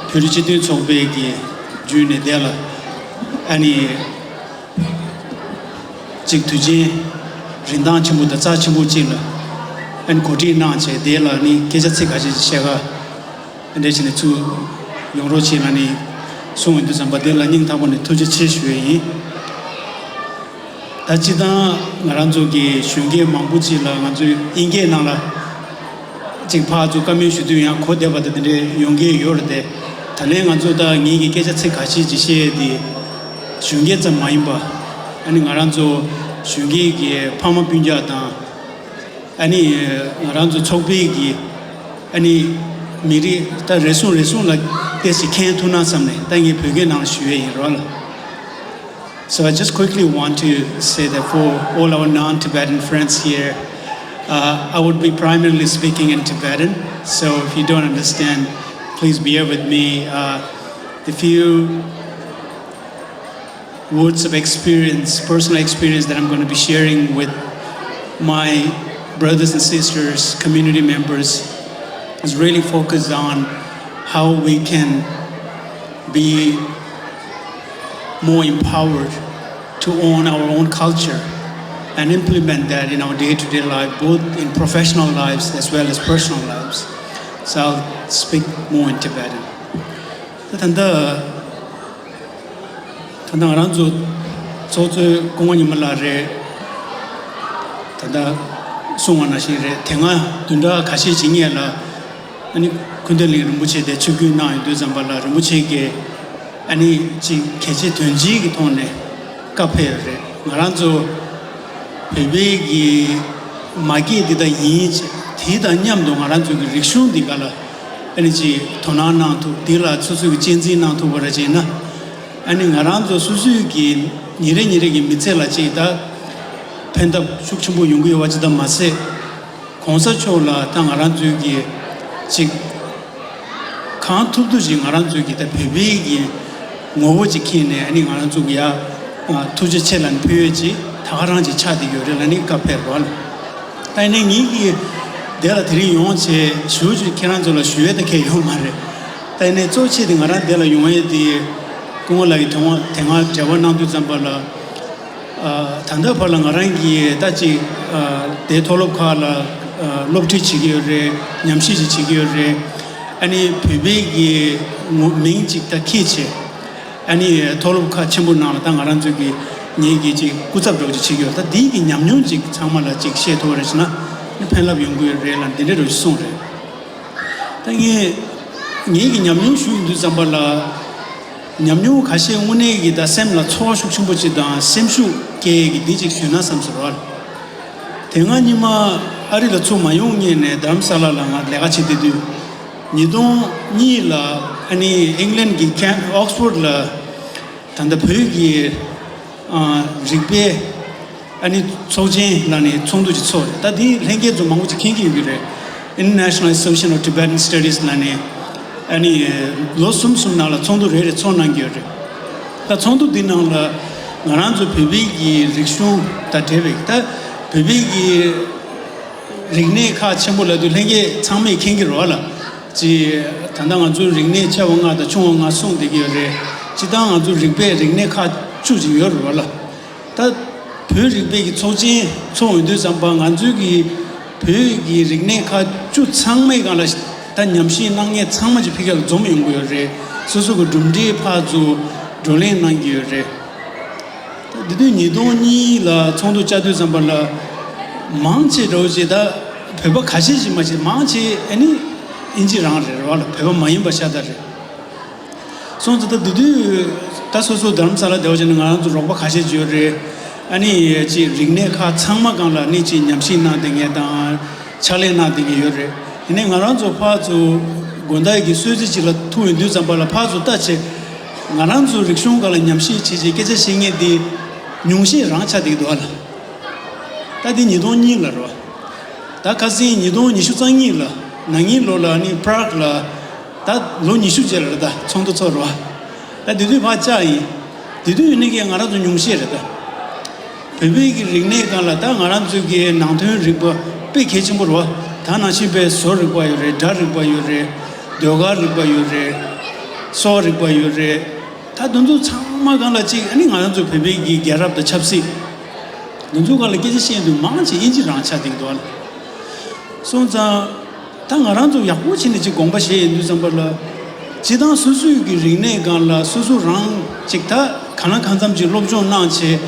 བོད་རིགས་སྤྱི་མཐུན་ཚོགས་པའི་གི་བརྒྱུད་ནས་དེ་ལ་ཨ་ནི། གཅིག་དུས་ཆེན་རིན་ཐང་ཆེན་པོ་དང་རྩ་ཆེན་པོ་གཅིག་ལ་ཨན་གོ་སྒྲིག་གནང་བྱས། དེ་ལ་ནི་སྐད་ཆ་ཚིག་ཁ་ཤས་ཤིག་བཤད་ག་ཨན་དེ་བྱས་ནས་ཚུར་ཡོང་རོགས་བྱེད་ལ་ནི་གསུངས་ཡོང་དུས་ཙམ་པ། དེ་ལ་སྙིང་ཐག་པ་ནས་ཐུགས་རྗེ་ཆེ་ཞུ་ཡས་ཡིན། ད་སྤྱིར་བཏང་ང་རང་ཚོ་གི་གཞོན་སྐྱེས་མང་པོ་ཅིག་ལ་ང་ཚོའི་དབྱིན་སྐད་ནང་ལ། ཅིག་ཕར་ཚུར་བཀའ་མོལ་ཞུ་དུས་ཡང་གོ་བདེ་བ་དང་དེ་འདྲའི་ཡོང་གི་ཡོད་རེད་དེ། ད་ལན་ང་ཚོ་ད་ངེད་ཀྱི་སྐད་ཆ་ཚིག་ཁ་ཤས་ཅིག་བཤད་ཡས་དེ་གཞོན་སྐྱེས་ཙམ་མ་ཡིན་པ། ཨ་ནི་ང་རང་ཚོ་གཞོན་སྐྱེས་ཀྱི་ཕ་མ་སྤུན་ཀྱག་དང་། ཨ་ནི་ང་རང་ཚོ་ཚོགས་པའི་གི་ཨ་ནི་མི་རིགས་ད་རེ་ཟུང་རེ་ཟུང་ལ་ཏོག་ཙམ་མཁྱེན་ཐུབ་ན་བསམ་ནས། ད་ངས་བོད་སྐད་ནང་ཞུ་ཡས་ཡིན་རོགས་ལ། So I just quickly want to say that for all our non-Tibetan friends here, uh, I would be primarily speaking in Tibetan. So if you don't understand, please bear with me. Uh, the few words of experience, personal experience that I'm going to be sharing with my brothers and sisters, community members, is really focused on how we can be more empowered to own our own culture and implement that in our day-to-day life, both in professional lives as well as personal lives. So I'll speak more in Tibetan. ད་ད་ད་ད་ང་རང་ཚོ་ཚོགས་གཙོའི་སྐུ་ངོ་ཉི་མ་ལགས་རེད། ད་ད་གསུངས་པ་ནང་བཞིན་རེད། དེ་སྔ་བདུན་ཕྲག་ཁ་ཤས་ཅིག་སྔོན་ལ། ཨ་ནི་སྐུ་མདུན་གླིང་རིན་པོ་ཆེ་དེ་ཆིབས་བསྒྱུར་གནང་ཡོང་དུས་ཙམ་པ་ལ། རིན་པོ་ཆེ་གིས་ཨ་ནི་ཅིག་གལ་ཆེ་དོན་ཆེའི་གི་ཐོག་ནས་བཀའ་ཕེབས་ཡོད་རེད། ང་རང་ཚོ་བོད་པའི་གི་མ་སྐད་འདི་ད་ཡིན་ཅེས། དེ་དང་མཉམ་དུ་ང་རང་ཚོ་གི་རིག་གཞུང་འདི་ག་ལ་ཨ་ནི་ཅིག་དོ་སྣང་གནང་ཐུབ། འདི་ལ་སོ་སོ་གི་གཅེས་འཛིན་གནང་ཐུབ་པ་ར་བྱས་ན། ཨ་ནི་ང་རང་ཚོ་སོ་སོའི་གི་ཉིན་རེ་ཉིན་རེ་གི་མི་ཚེ་ལ་ཅིག་ད་ཕན་ཐབས་ཤུགས་ཆེན་པོ་ཡོང་གི་ཡོད་པ་ཅིག་ད་མ་ཟད། ༸གོང་ས་མཆོག་ལ་ད་ང་རང་ཚོའི་གི་ཅིག་གང་ཐུབ་ཐུབ་ཅིག་ང་རང་ཚོའི་གི་ད་བོད་པའི་གི་ངོ་བོ་ཅིག་འཁྱེར་ནས། ཨ་ནི་ང་རང་ཚོ་གི་ཡ་ཐུགས་རྗེ་ཆེ་ལ་ནི་ཕུལ་ཡས་ཅིག་ད་ག་རང་ཅིག་ཆགས་བསྡད་ཡོད་རེད་ལ་ནི་བཀའ་ཕེབས་པ་ལ། ད་ཡིན་ནའི་ངེད་ཀྱི་དེ་ལ་དེ་རིང་ཡོང་བྱས་ཞུ་ཅིག་ཁྱེད་རང་ཚོ་ལ་ཞུ་ཡས་ད་གལ་ཡོད་མ་རེད། ད་ཡིན་ནའི་གཙོ་ཆེ་དེ་ང་རང་དེ་ལ་ཡོང་ཡས་དེ། སྐུ་ངོ་ལགས་ཀྱིས་དེ་སྔོན་དེ་སྔ་འབྲེལ་བ་གནང་དུས་ཙམ་པ་ལ། ཨ། ད་ལྟ་བར་ལ་ང་རང་གིས་ད་ཅིག་ཨ། དེ་མཐོ་སློབ་ཁག་ལ་ཨ། སློབ་ཁྲིད་བྱེད་ཀྱི་ཡོད་རེད། ཉམས་ཞིབ་ཅིག་བྱེད་ཀྱི་ཡོད་རེད། ཨ་ནི་བོད་པའི་གི་ངོ་མིང་ཅིག་ད་འཁྱེར་བྱས། ཨ་ནི་མཐོ་སློབ་ཁག་ཆེན་པོ་ནང་ལ་ད་ང་རང་ཚོ་གི་ངེད་ཀྱི་ཅིག་སྐུ་ཚབ་འདྲ་བོ་ཅིག་བྱེད་ཀྱི་ཡོད། ད་འདིའི་གི་ཉམས་མྱོང་ཅིག་ཚང་མ་ལ་ཅིག་བཤད་ཐུབ་པ་རེད་ཟེར་ན་ཕན་རླབས་ཡོང་གི་ཡོད་རེད་ལ་འདི་འདྲ་འདྲ་བོ་ཅིག་གསུངས་རེད། ད་ངས་ངེད་ཀྱི་ཉམས་མྱོང་ཞུ་ཡོང་དུས་ཙམ་པ་ལ། ཉམས་མྱོང་ཁ་ཤས་དངོས་གནས་ཀྱི་ད་སེམས་ལ་ཚོར་བ་ཤུགས་ཆེན་པོ་ཅིག་དང་སེམས་ཤུགས་སྐྱེ་ཡས་ཀྱི་འདི་ཅིག་ཞུས་ན་བསམ་སོང་བ། དེ་སྔ་ཉི་མ་ཨ་རི་ལ་ཚུར་མ་ཡོང་སྔོན་ནས་རྡ་རམ་ས་ལ་ལ་ང་ལས་ཀ་བྱེད་བསྡད་དུས། ཉིས་སྟོང་གཉིས་ལ་ཨ་ནི་ཨིང་ལན་གྱི་ཁེམ་ཨོག་སི་ཕོར་ཌི་ལ་ད་ལྟ་བོད་ཀྱི་ཨ། རིག་པའི་ཨ་ནི་ཚོགས་ཆེན་ལ་ནི་ཚོགས་འདུ་ཅིག་ཚོགས་རེད། ད་དེ་ལྷན་རྒྱས་ཚོ་མང་པོ་ཅིག་མཁྱེན་གྱི་ཡོད་ཀྱི་རེད། International Association of Tibetan Studies ལ་ནི་ཨ་ནི་ལོ་གསུམ་གསུམ་ནང་ལ་ཚོགས་འདུ་རེ་རེ་ཚོགས་གནང་གི་ཡོད་རེད། ད་ཚོགས་འདུ་འདི་ནང་ལ་ང་རང་ཚོ་བོད་པའི་གི་རིག་གཞུང་དང་འབྲེལ་བའི་ད་བོད་པའི་གི་རིག་གནས་ཁག་ཆེན་པོ་ལབ་དུས་ལྷན་རྒྱས་ཚང་མས་མཁྱེན་གྱི་རེད་བ་ལ། ཅིག་ད་ལྟ་ང་ཚོའི་རིག་གནས་ཆེ་བ་ལྔ་དང་ཆུང་བ་ལྔ་གསུངས་བསྡད་ཀྱི་ཡོད་རེད། སྤྱིར་བཏང་ང་ཚོའི་རིག་པའི་རིག་གནས་ཁག་བཅུ་ཅིག་ཡོད་རེད་བ་ལ། ད་བོད་རིག་པའི་གི་ཚོགས་ཆེན་ཚོགས་ཡོང་དུས་ཙམ་པ་ང་ཚོའི་གི་བོད་ཀྱི་རིག་གནས་ཁག་བཅུ་ཚང་མའི་སྒང་ལ་ད་ཉམས་ཞིབ་གནང་མཁན་ཚང་མ་ཅིག་ཕ་གི་ལ་འཛོམས་ཡོང་གི་ཡོད་རེད། སོ་སོ་གི་གྲུབ་འབྲས་ཕར་ཚུར་བགྲོ་གླེང་གནང་གི་ཡོད་རེད། འདི་དུས་ཉིས་སྟོང་གཉིས་ལ་ཚོགས་འདུ་བཅར་དུས་ཙམ་པ་ལ་མང་ཆེ་འདྲ་བོ་ཅིག་ད་བོད་པ་ཁ་ཤས་ཤིག་མ་ཞིག་མང་ཆེ་ཨ་ནི་ཨིན་ཇི་རང་རེད་རེད་བ་ལ། བོད་པ་མ་ཡིན་པ་ཤ་སྟག་རེད། སོང་ཙང་ད་འདི་དུས་ད་སོ་སོ་རྡ་རམ་ས་ལ་བསྡད་པ་བྱས་ནས་ང་རང་ཚོ་རོགས་པ་ཁ་ཤས་ཅིག་ཡོད་རེད། ཨ་ནི་ཅིག་རིག་གནས་ཁག་ཚང་མ་སྒང་ལ་ཨ་ནི་ཅིག་ཉམས་ཞིབ་གནང་བསྡད་མཁན་དང་། ཕྱག་ལས་གནང་བསྡད་ཀྱི་ཡོད་རེད། ཡིན་ནའི་ང་རང་ཚོ་ཕར་ཚུར་དགོང་དག་གི་གསོལ་ཚིགས་ཅིག་ལ་ཐུག་ཡོང་དུས་ཙམ་པ་ལ་ཕར་ཚུར་ལྟ་བྱས། ང་རང་ཚོའི་རིག་གཞུང་སྒང་ལ་ཉམས་ཞིབ་བྱེད་ཅིག་སྐད་ཆ་བཤད་མཁན་འདི་ཉུང་ཤས་རང་ཆགས་བསྡད་ཀྱི་འདུག་ཨ་ལ། ད་འདི་ཉིས་སྟོང་གཉིས་ལ་རེད་བ། ད་ཁ་སང་ཉིས་སྟོང་ཉི་ཤུ་རྩ་གཉིས་ལ་ན་ནིང་ལོ་ལ་ནི་པྲག་ལ་ད་ལོ་ཉི་ཤུ་རྗེས་ལ་རེད། ད་ཚོགས་འདུ་ཚོགས་རེད་བ། ད་དེ་དུས་ཕར་བཅར་ཡིན། དེ་དུས་ཡིན་ནའི་ཀྱང་ང་རང་ཚོ་ཉུང་ཤས་རེད་ད། བོད་པའི་གི་རིག་གནས་སྒང་ལ་ད་ང་རང་ཚོའི་གི་ནང་དོན་རིག་པ་དཔེ་གལ་ཆེན་པོ་རེད་བ། ད་ནང་བཞིན་པའི་བཟོ་རིག་པ་ཡོད་རེད། སྒྲ་རིག་པ་ཡོད་རེད། ཟློས་གར་རིག་པ་ཡོད་རེད། སོག་རིག་པ་ཡོད་རེད། ད་དེ་ཚོ་ཚང་མ་སྒང་ལ་གཅིག་ཨ་ནི་ང་རང་ཚོ་བོད་པའི་གི་རྒྱལ་རབས་དང་ཆབ་སྲིད་དེ་ཚོ་སྒང་ལ་སྐད་ཆ་བཤད་དུས་མང་ཆེ་ཨིན་ཇི་རང་ཆགས་བསྡད་འདུག་ཨ། སོང་ཙང་། ད་ང་རང་ཚོ་ཡག་པོ་བྱས་ནས་ཅིག་དགོངས་པ་བཞེས་ཡོང་དུས་ཙམ་པ་ལ། སྤྱིར་བཏང་སོ་སོའི་གི་རིག་གནས་སྒང་ལ་སོ་སོ་རང་ཅིག་ད་གང་ལ་གང་འཚམ་ཅིག་སློབ་སྦྱོང་གནང་བྱས།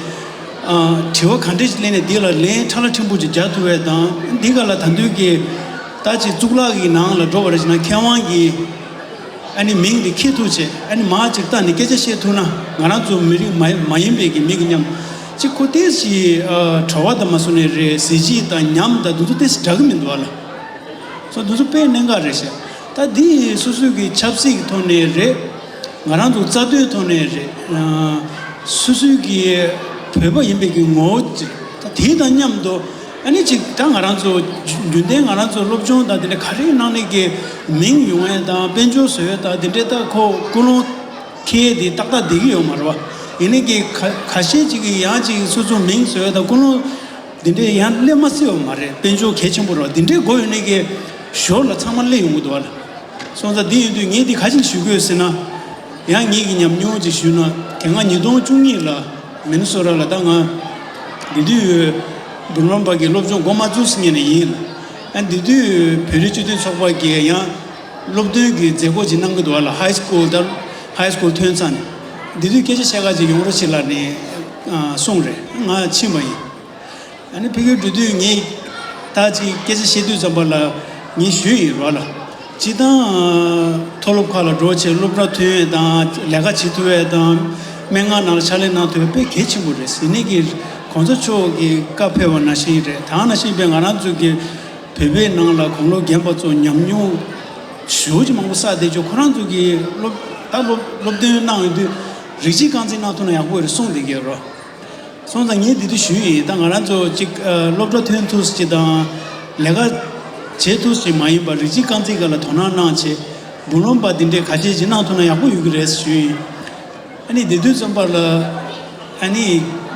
ཨ། དྲི་བ་ག་འདྲས་ཅིག་སླེབས་ནས་འདི་ལ་ལན་ཕྲ་ལ་ཕྲན་བུ་ཅིག་རྒྱག་ཐུབ་པ་དང་། འདི་ག་ལ་ད་དུང་གི་ད་ཅིག་གཙུག་ལག་གི་ནང་ལ་འགྲོ་བ་རེད་ཅེ་ན་མཁས་དབང་གི་ཨ་ནི་མིང་འདི་འཁྱེར་ཐུབ་བྱས། ཨ་ནི་མར་ཅིག་བལྟས་ནས་སྐད་ཆ་བཤད་ཐུབ་ན་ང་རང་ཚོ་མི་རིགས་མ་མ་ཡིན་པའི་གི་མི་གི་མཉམ་ཅིག་ཁོ་ཏོག་ཙམ་ཅིག་ཨ། བྲོ་བ་དང་མ་སོང་ནས་རེད། གཟི་བརྗིད་དང་ཉམས་དང་འདི་ཚོ་ཏོག་ཙམ་འདྲ་གི་མི་འདུག་ཨ་ལ། སོ་འདི་ཚོ་དཔེ་གནད་འགག་རེད་ཤག་ད་འདི་སོ་སོའི་གི་ཆབ་སྲིད་ཀྱི་ཐོག་ནས་རེད། ང་རང་ཚོ་རྩ་དོན་ཐོག་ནས་རེད། ཨ། སོ་སོའི་གི་བོད་པ་ཡིན་པའི་གི་ངོ་བོ་ཅིག་ད་དེ་དང་མཉམ་དུ་ཨ་ནི་ཅིག་ད་ང་རང་ཚོ་རྒྱུན་ལྡན་ང་རང་ཚོ་སློབ་སྦྱོང་དང་དེ་འདྲ་ག་རེ་གནང་ནས་གི་མིང་ཡོང་ཡས་དང་དཔལ་འབྱོར་བཟོ་ཡས་དང་དེ་འདྲའི་ད་ཁོ་ཀུན་སློང་འཁྱེར་དེ་ཏག་ཏག་བསྡད་ཀྱི་ཡོད་མ་རེད་བ། ཡིན་ནའི་གི་ཁ་ཁ་ཤས་ཅིག་གི་ཡང་ཅིག་སོ་སོ་མིང་བཟོ་ཡས་དང་ཀུན་སློང་འདི་འདྲས་ཡང་སླེབས་མ་སྲིད་པ་མ་རེད། དཔལ་འབྱོར་གལ་ཆེན་པོ་རེད་བ། འདི་འདྲས་དགོས་ཡོད་ནས་ཀྱི་ཞོར་ལ་ཚང་མ་སླེབས་ཡོང་གི་འདུག་བ་ལ། སོང་ཙང་འདི་ཡིན་དུས་ངས་འདི་ག་ཅིག་ཞུ་དགོས་ཟེར་ན། ཡང་ངེད་ཀྱི་ཉམས་མྱོང་ཅིག་ཞུས་ན། དེ་སྔ་ཉིས་སྟོང་བཅུ་གཉིས་ལ་མི་ནི་སོ་ཊ་ལ་ད་ང་འདི་དུས་འབུམ་རམས་པ་གི་སློབ་སྦྱོང་འགོ་མ་བཙུགས་ཟིན་ནས་ཡིན། ཨ་འདི་དུས་བོད་རིགས་སྤྱི་མཐུན་ཚོགས་པ་གིས་ཡང་སློབ་སྟོན་གྱི་མཛད་སྒོ་ཅིག་གནང་གི་འདུག་བ་ལ། ཧའི་སི་ཀུལ་ད་ཧའི་སི་ཀུལ་ཐོན་ཚར་ནས་འདི་དུས་སྐད་ཆ་བཤད་ག་ཅིག་ཡོང་རོགས་བྱེད་ལབ་ནས་གསུངས་རེད། ང་ཕྱིན་པ་ཡིན། ཨ་ནི་ཕ་གིར་འགྲོ་དུས་ངས་ད་ཅིག་སྐད་ཆ་བཤད་དུས་ཙམ་པ་ལ་ངས་ཞུས་ཡིན་རོགས་ལ། སྤྱིར་བཏང་མཐོ་སློབ་ཁག་ལ་འགྲོ་བྱས་སློབ་གྲྭ་ཐོན་ཡས་དང་ལས་ཀ་བྱེད་ཐུབ་ཡས་དང་སྨན་ཁང་ནང་ལ་ཕྱག་ལས་གནང་ཐུབ་ཡས་དཔེ་གལ་ཆེན་པོ་རེད། ཡིན་ནའི་གི་གོང་ས་མཆོག་གི་བཀའ་ཕེབས་པ་ནང་བཞིན་རེད། ད་ནང་བཞིན་པའི་ང་རང་ཚོ་གི་བོད་པའི་ནང་ལ་གོང་སློབ་རྒན་པ་ཚོ་ཉམས་མྱོང་ཞེ་པོ་ཅིག་མང་པོ་བསགས་བསྡད་ཆོག་ཁོ་རང་ཚོ་གི་སློབ་ད་སློབ་སློབ་སྟོན་གནང་ཡོང་དུས་རིགས་གཅིག་རྐང་འཛིན་གནང་ཐུབ་ན་ཡག་པོ་རེད་གསུངས་བསྡད་ཀྱི་ཡོད་རོགས། སོང་ཙང་ངས་འདི་དུས་ཞུས་ཡིན། ད་ང་རང་ཚོ་གཅིག་ཨ། སློབ་གྲྭ་ཐོན་ཐུབ་ཅིག་དང་ལས་ཀ་བྱེད་ཐུབ་ཅིག་མ་ཡིན་པར་རིགས་གཅིག་རྐང་འཛིན་སྒང་ལ་དོ་སྣང་གནང་བྱས་འབུམ་རམས་པ་འདི་འདྲའི་ག་ཅིག་ཅིག་གནང་ཐུབ་ན་ཡག་པོ་ཡོད་ཀྱི་རེད་ཞུས་ཡིན། ཨ་ནི་འདི་དུས་ཙམ་པ་ལ་ཨ་ནི་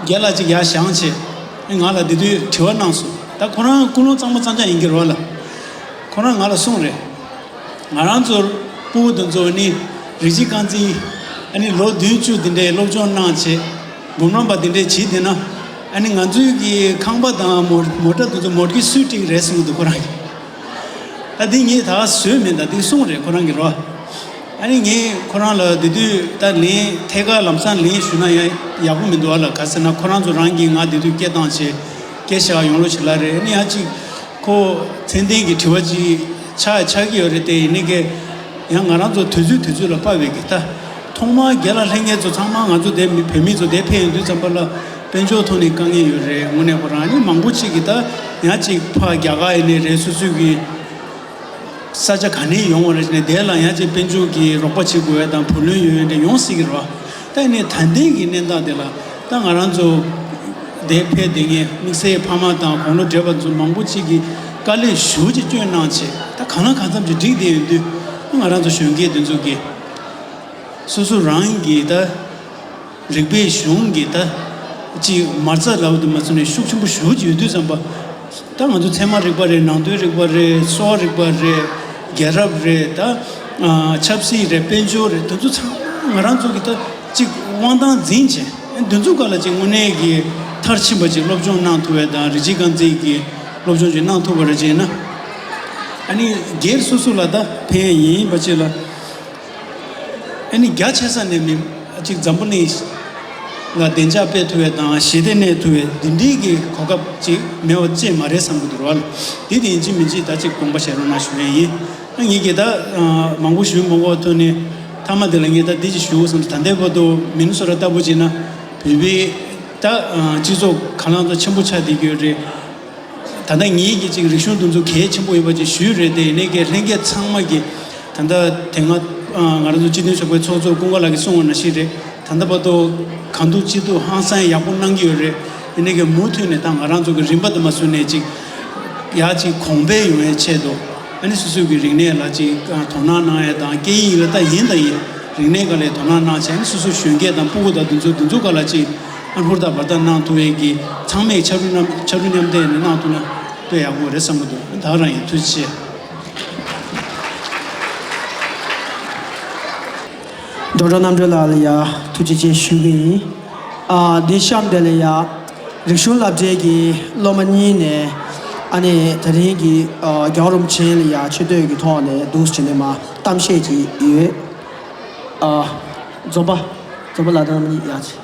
རྒན་ལགས་གཅིག་ཡར་བཞེངས་བྱས་ང་ལ་འདི་དུས་དྲི་བ་གནང་སོང་། ད་ཁོ་རང་ཀུན་སློང་གཙང་མ་གཙང་རྐྱང་ཡིན་གྱི་རེད་བ་ལ། ཁོ་རང་ང་ལ་གསུངས་རེད། ང་རང་ཚོར་ཕྲུ་གུ་དེ་ཚོ་ནི་རིགས་གཅིག་རྐང་འཛིན་ ཨ་ནི་ལོ་བདུན་བཅུ་འདི་འདྲའི་སློབ་སྦྱོང་གནང་བྱས། འབུམ་རམས་པ་འདི་འདྲའི་བྱས་བསྡད་ན། ཨ་ནི་ང་ཚོའི་གི་ཁང་པ་དང་མོ་མོ་ཊ་དེ་ཚོ་མོ་ཊ་གི་སུས་སྒྲིག་རེད་གསུངས་འདུག་ཁོ་རང་གིས། ད་འདི་ངས་ད་བཟོས་མིན། ད་འདི་གསུངས་རེད་ཁོ་རང་གིས་རོ། ཨ་ནི་ངས་ཁོ་རང་ལ་དེ་དུས་ད་ལན་ཐད་ཀར་ལམ་སང་ལན་ཞུས་ན་ཡང་ཡག་པོ་མི་འདུག་ཨ་ལ། ག་ཟེར་ན་ཁོ་རང་ཚོ་རང་གིས་ང་དེ་དུས་སྐད་བཏང་བྱས་སྐད་བཞག་ཡོང་ལོ་ཞིག་ལ་རེད། ཨ་ནི་ཡང་ཅིག་ཁོ་མཚན་ལྡན་གྱི་དྲི་བ་ཅིག་ཆགས་ཆགས་ཀྱི་ཡོད་རེད་དེ། ཡིན་ནའི་ཀྱེ་ཡང་ང་རང་ཚོ་དུས་ཚོད་དུས་ཚོད་ལ་དཔག་པའི་གི་ད་ཐོག་མར་རྒན་ལགས་ལྷན་རྒྱས་ཚོ་ཚང་མ་ང་ཚོ་དེ་མི་བོད་མི་ཚོ་དེ་ཕེབས་ཡོང་དུས་ཙམ་པ་ལ་དཔལ་འབྱོར་ཐོག་ནས་དཀའ་ངལ་ཡོད་རེད། དངོས་གནས་ཁོ་རང་ནི་མང་པོ་ཅིག་གིས་ད་ཡང་ཅིག་ཕར་རྒྱ་གར་ཡིན་ནའི་རེད། སོ་སོའི་གི་ས་ཆ་ག་ནས་ཡོང་བ་རེད་ནས་དེ་ལ་ཡང་ཅིག་དཔལ་འབྱོར་གྱི་རོགས་པ་བྱེད་དགོས་ཡ་དང་བུ་ལོན་ཡོད་ཡ་འདྲ་ཡོང་སྲིད་ཀྱི་རེད་བ། ད་ཡིན་ནའི་ད་ལྟའི་གི་གནས་སྟངས་དེ་ལ་ད་ང་རང་ཚོ་དེ་ཕེབས་བསྡད་མཁན་དམིགས་བསལ་ཕ་མ་དང་དགུང་ལོ་བགྲེས་པ་ཚོ་མང་པོ་ཅིག་གིས་དཀའ་ལས་ཞེ་པོ་ཅིག་བསྐྱོན་གནང་བྱས། ད་གང་ལ་གང་འཚམ་ཅིག་འགྲིག་བསྡད་ཡོད་དུས། ང་རང་ཚོ་གཞོན་སྐྱེས་དེ་ཚོ་གིས་སོ་སོ་རང་གི་ད་རིག་པའི་གཞུང་གི་ད་ཅིག་མ་རྩ་ལབ་དུ་མ་སོང་ནས་ཤུགས་ཆེན་པོ་ཞེ་པོ་ཅིག་ཡོད་དུས་ཙམ་པ། ད་ང་ཚོ་ཚད་མ་རིག་པ་རེད། ནང་དོན་རིག་པ་རེད། གསོ་བ་རིག་པ་རེད། རྒྱལ་རབས་རེད། ད་ཨ་ཆབ་སྲིད་རེད། དཔལ་འབྱོར་རེད། དེ་ཚོ་ཚང་མ་ང་རང་ཚོ་གི་ད་ཅིག་དབང་ཐང་འཛིན་བྱས། དེ་ཚོ་སྒང་ལ་ཅིག་དངོས་གནས་ཀྱི་མཐར་ཕྱིན་པ་ཅིག་སློབ་སྦྱོང་གནང་ཐུབ་པའི་དང་རིགས་གཅིག་རྐང་འཛིན་གྱི་སློབ་སྦྱོང་ཅིག་གནང་ཐུབ་པ་རེད་ཅེ་ན། ཨ་ནི་སྒེར་སོ་སོ་ལ་ད་ཕན་ཡིན་པ་ཅིག་ལ། ཨ་ནི་རྒྱ་ཆེ་ས་ནས་མི་ཅིག་འཛམ་བུ་གླིང་ལ་བདེ་འཇགས་སྤེལ་ཐུབ་པའི་དང་ཞི་བདེ་གནས་ཐུབ་པའི་འདི་འདྲའི་གི་གོ་སྐབས་ཅིག་མེད་པ་ཅིག་མ་རེད་བསམ་གྱི་འདུག་རོ། འདི་དེ་ཡིན་གཅིག་མིན་གཅིག་ད་ཅིག་དགོངས་པ་བཞེས་རོགས་གནང་ཞུ་ཡས་ཡིན། ཨ་ངེད་ཀྱིས་ད་མང་པོ་ཞུ་མ་དགོས་ཐོག་ནས་མཐའ་མ་དེ་ལ་ངས་ད་འདི་ཅིག་ཞུ་བསམ། ད་ལྟའི་བར་དུ་མི་ནི་སོ་ཊ་ལྟ་བུ་བྱས་ན་བོད་པའི་ད་སྤྱི་ཚོགས་གང་ལ་ཚོ་ཆེན་པོ་ཆགས་བསྡད་ཀྱི་ཡོད་རེད། ད་ལྟ་ངེད་ཀྱི་ཅིག་རིག་གཞུང་དེ་ཚོ་གལ་ཆེན་པོ་ཡོད་པ་ཅིག་ཞུས་རེད་དེ། ཡིན་ནའི་ཀྱེ་ལྷན་རྒྱས་ཚང་མ་གིས་ད་ལྟ་དེ་སྔ་ང་རང་ཚོ་སྤྱི་མཐུན་ཚོགས་པའི་ཚོགས་གཙོ་ཀུན་དགའ་ལགས་ཀྱིས་གསུངས་པ་ནང་བཞིན་རེད། ད་ལྟ་བར་དུ་གང་ཐུབ་ཅི་ཐུབ་ཧང་སང་ཡག་པོ་གནང་གི་ཡོད་རེད། ཡིན་ནའི་ཀྱེ་མུ་མཐུད་ནས་ད་ང་རང་ཚོ་གི་རིམ་པ་དུ་མ་བཟུང་ནས་ཅིག་ཡར་ཅིག་གོང་འཕེལ་ཡོང་བའི་ཆེད་དུ། ཨ་ནི་སོ་སོའི་གི་རིག་གནས་ལ་ཅིག་དོ་སྣང་གནང་ཡ་དང་། སྐད་ཡིག་ལ་ད་ཡིན་ད་ཡིན། རིག་གནས་སྒང་ལ་དོ་སྣང་གནང་བྱས། ཨ་ནི་སོ་སོའི་གཞོན་སྐྱེས་དང་སྤུ་གུ་དང་དེ་ཚོ་དེ་ཚོ་སྒང་ལ་ཅིག་ཨ་ཧུར་ཐག་འབད་ཐག་གནང་ཐུབ་ཡས་ཀྱི་ཚང་མས་ཕྱར་གྲུ་མཉམ་ཕྱར་གྲུ་མཉམ་འདེགས་ནས་གནང་ཐུབ་ན་དཔེ་ཡག་པོ་རེད་བསམ་གྱི་འདུག། ད་ག་རང་ཡིན། ཐུགས་རྗེ་ཆེ། ཌོག་ཊར་རྣམ་གྲོལ་ལགས་ལ་ཡ་ཐུགས་རྗེ་ཆེ་ཞུ་གི་ཡིན། ཨ་འདི་གཤམ་དེ་ལ་ཡ་རིག་གཞུང་སློབ་གྲྭའི་གི་སློབ་མ་གཉིས་ནས་ཨ་ནི་དེ་རིང་གི་ཨ་རྒྱལ་བ་རིན་པོ་ཆེ་ལ་ཡ་ཆེ་བསྟོད་ཀྱི་ཐོག་ནས་འདུག་སེ་བྱས་ནས་མར་གཏམ་བཤད་ཅིག་ཡོད། ཨ་འཛོམས་པ་འཛོམས་པ་ལགས་དང་གཉིས་ཡ་ཆེ།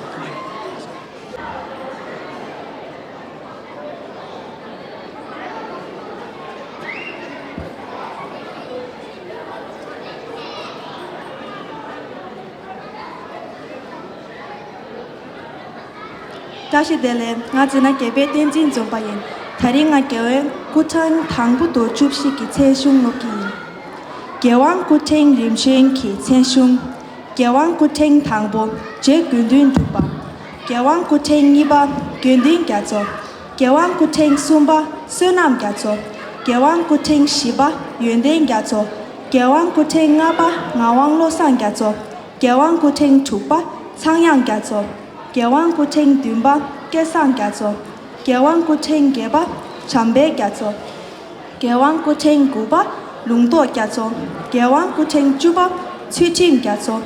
བཀྲ་ཤིས་བདེ་ལེགས། ང་ཛི་ན་དགེ་འཕེལ་བསྟན་འཛིན་འཛོམས་པ་ཡིན། དེ་རིང་ང་རྒྱལ་ཡོངས་སྐུ་ཕྲེང་དང་པོ་དང་བཅུ་བཞི་གི་མཚན་གཞུང་ཀློག་གི་ཡིན། རྒྱལ་དབང་སྐུ་ཕྲེང་རིམ་བྱོན་གྱི་མཚན་གཞུང་། རྒྱལ་དབང་སྐུ་ཕྲེང་དང་པོ་རྗེ་དགེ་འདུན་གྲུབ་པ། རྒྱལ་དབང་སྐུ་ཕྲེང་གཉིས་པ་དགེ་འདུན་རྒྱ་མཚོ། རྒྱལ་དབང་སྐུ་ཕྲེང་གསུམ་པ་བསོད་ནམས་རྒྱ་མཚོ། རྒྱལ་དབང་སྐུ་ཕྲེང་བཞི་པ་ཡོན་ཏན་རྒྱ་མཚོ། རྒྱལ་དབང་སྐུ་ཕྲེང་ལྔ་པ་ངག་དབང་བློ་བཟང་རྒྱ་མཚོ། རྒྱལ་དབང་སྐུ་ཕྲེང་དྲུག་པ་ཚངས་དབྱངས་རྒྱ་མཚོ། རྒྱལ་དབང་སྐུ་ཕྲེང་བདུན་པ་སྐལ་བཟང་རྒྱ་མཚོ། རྒྱལ་དབང་སྐུ་ཕྲེང་བརྒྱད་པ་བྱམས་པའི་རྒྱ་མཚོ། རྒྱལ་དབང་སྐུ་ཕྲེང་དགུ་པ་ལུང་རྟོགས་རྒྱ་མཚོ། རྒྱལ་དབང་སྐུ་ཕྲེང་བཅུ་པ་ཚུལ་ཁྲིམས་རྒྱ་མཚོ།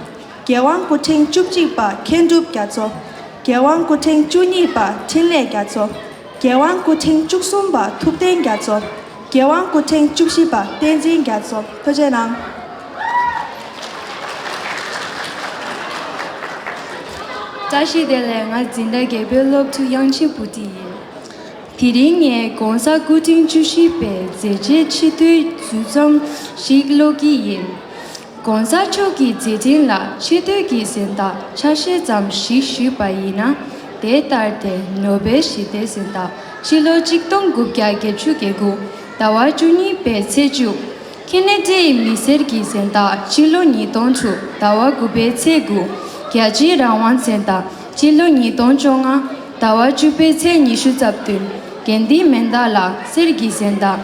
རྒྱལ་དབང་སྐུ་ཕྲེང་བཅུ་གཅིག་པ་མཁས་གྲུབ་རྒྱ་མཚོ། རྒྱལ་དབང་སྐུ་ཕྲེང་བཅུ་གཉིས་པ་འཕྲིན་ལས་རྒྱ་མཚོ། རྒྱལ་དབང་སྐུ་ཕྲེང་བཅུ་གསུམ་པ་ཐུབ་བསྟན་རྒྱ་མཚོ། རྒྱལ་དབང་སྐུ་ཕྲེང་བཅུ་བཞི་པ་བསྟན་འཛིན་རྒྱ་མཚོ། ཐུགས་རྗེ་གནང་། བཀྲ་ཤིས་བདེ་ལེགས། ང་འཛིན་གྲྭ་བརྒྱད་པའི་སློབ་ཕྲུག་དབྱངས་ཅན་བུ་ཁྲིད་ཡིན། དེ་རིང་ངས་༸གོང་ས་སྐུ་ཕྲེང་བཅུ་བཞི་པའི་མཛད་རྗེས་ཆེ་བསྟོད་མཛུབ་རྩོམ་ཞིག་ཀློག་གི་ཡིན། ༸གོང་ས་མཆོག་གི་མཛད་འཕྲིན་ལ་ཆེ་བསྟོད་ཀྱི་གཟེངས་རྟགས་ཆ་ཤས་ཙམ་ཞིག་ཞུས་པ་ཡིན་ན། དེ་ལྟར་ཏེ། ནོ་བེལ་ཞི་བདེའི་གཟེངས་རྟགས་ཕྱི་ལོ་ཆིག་སྟོང་དགུ་བརྒྱ་བརྒྱད་ཅུ་གྱ་དགུ་ཟླ་བ་བཅུ་གཉིས་པའི་ཚེས་བཅུ། ཁེ་ནེ་ཌིའི་མི་སེར་གྱི་གཟེངས་རྟགས་ཕྱི་ལོ་ཉིས་སྟོང་དྲུག་ཟླ་བ་དགུ་པའི་ཚེས་དགུ། རྒྱལ་གཅེས་རང་དབང་གཟེངས་རྟགས་ཕྱི་ལོ་ཉིས་སྟོང་བཅོ་ལྔ་ཟླ་བ་བཅུ་པའི་ཚེས་ཉི་ཤུ་རྩ་བདུན། དགེ་འདུན་མན་དཱ་ལ་གསེར་གྱི་གཟེངས་རྟགས་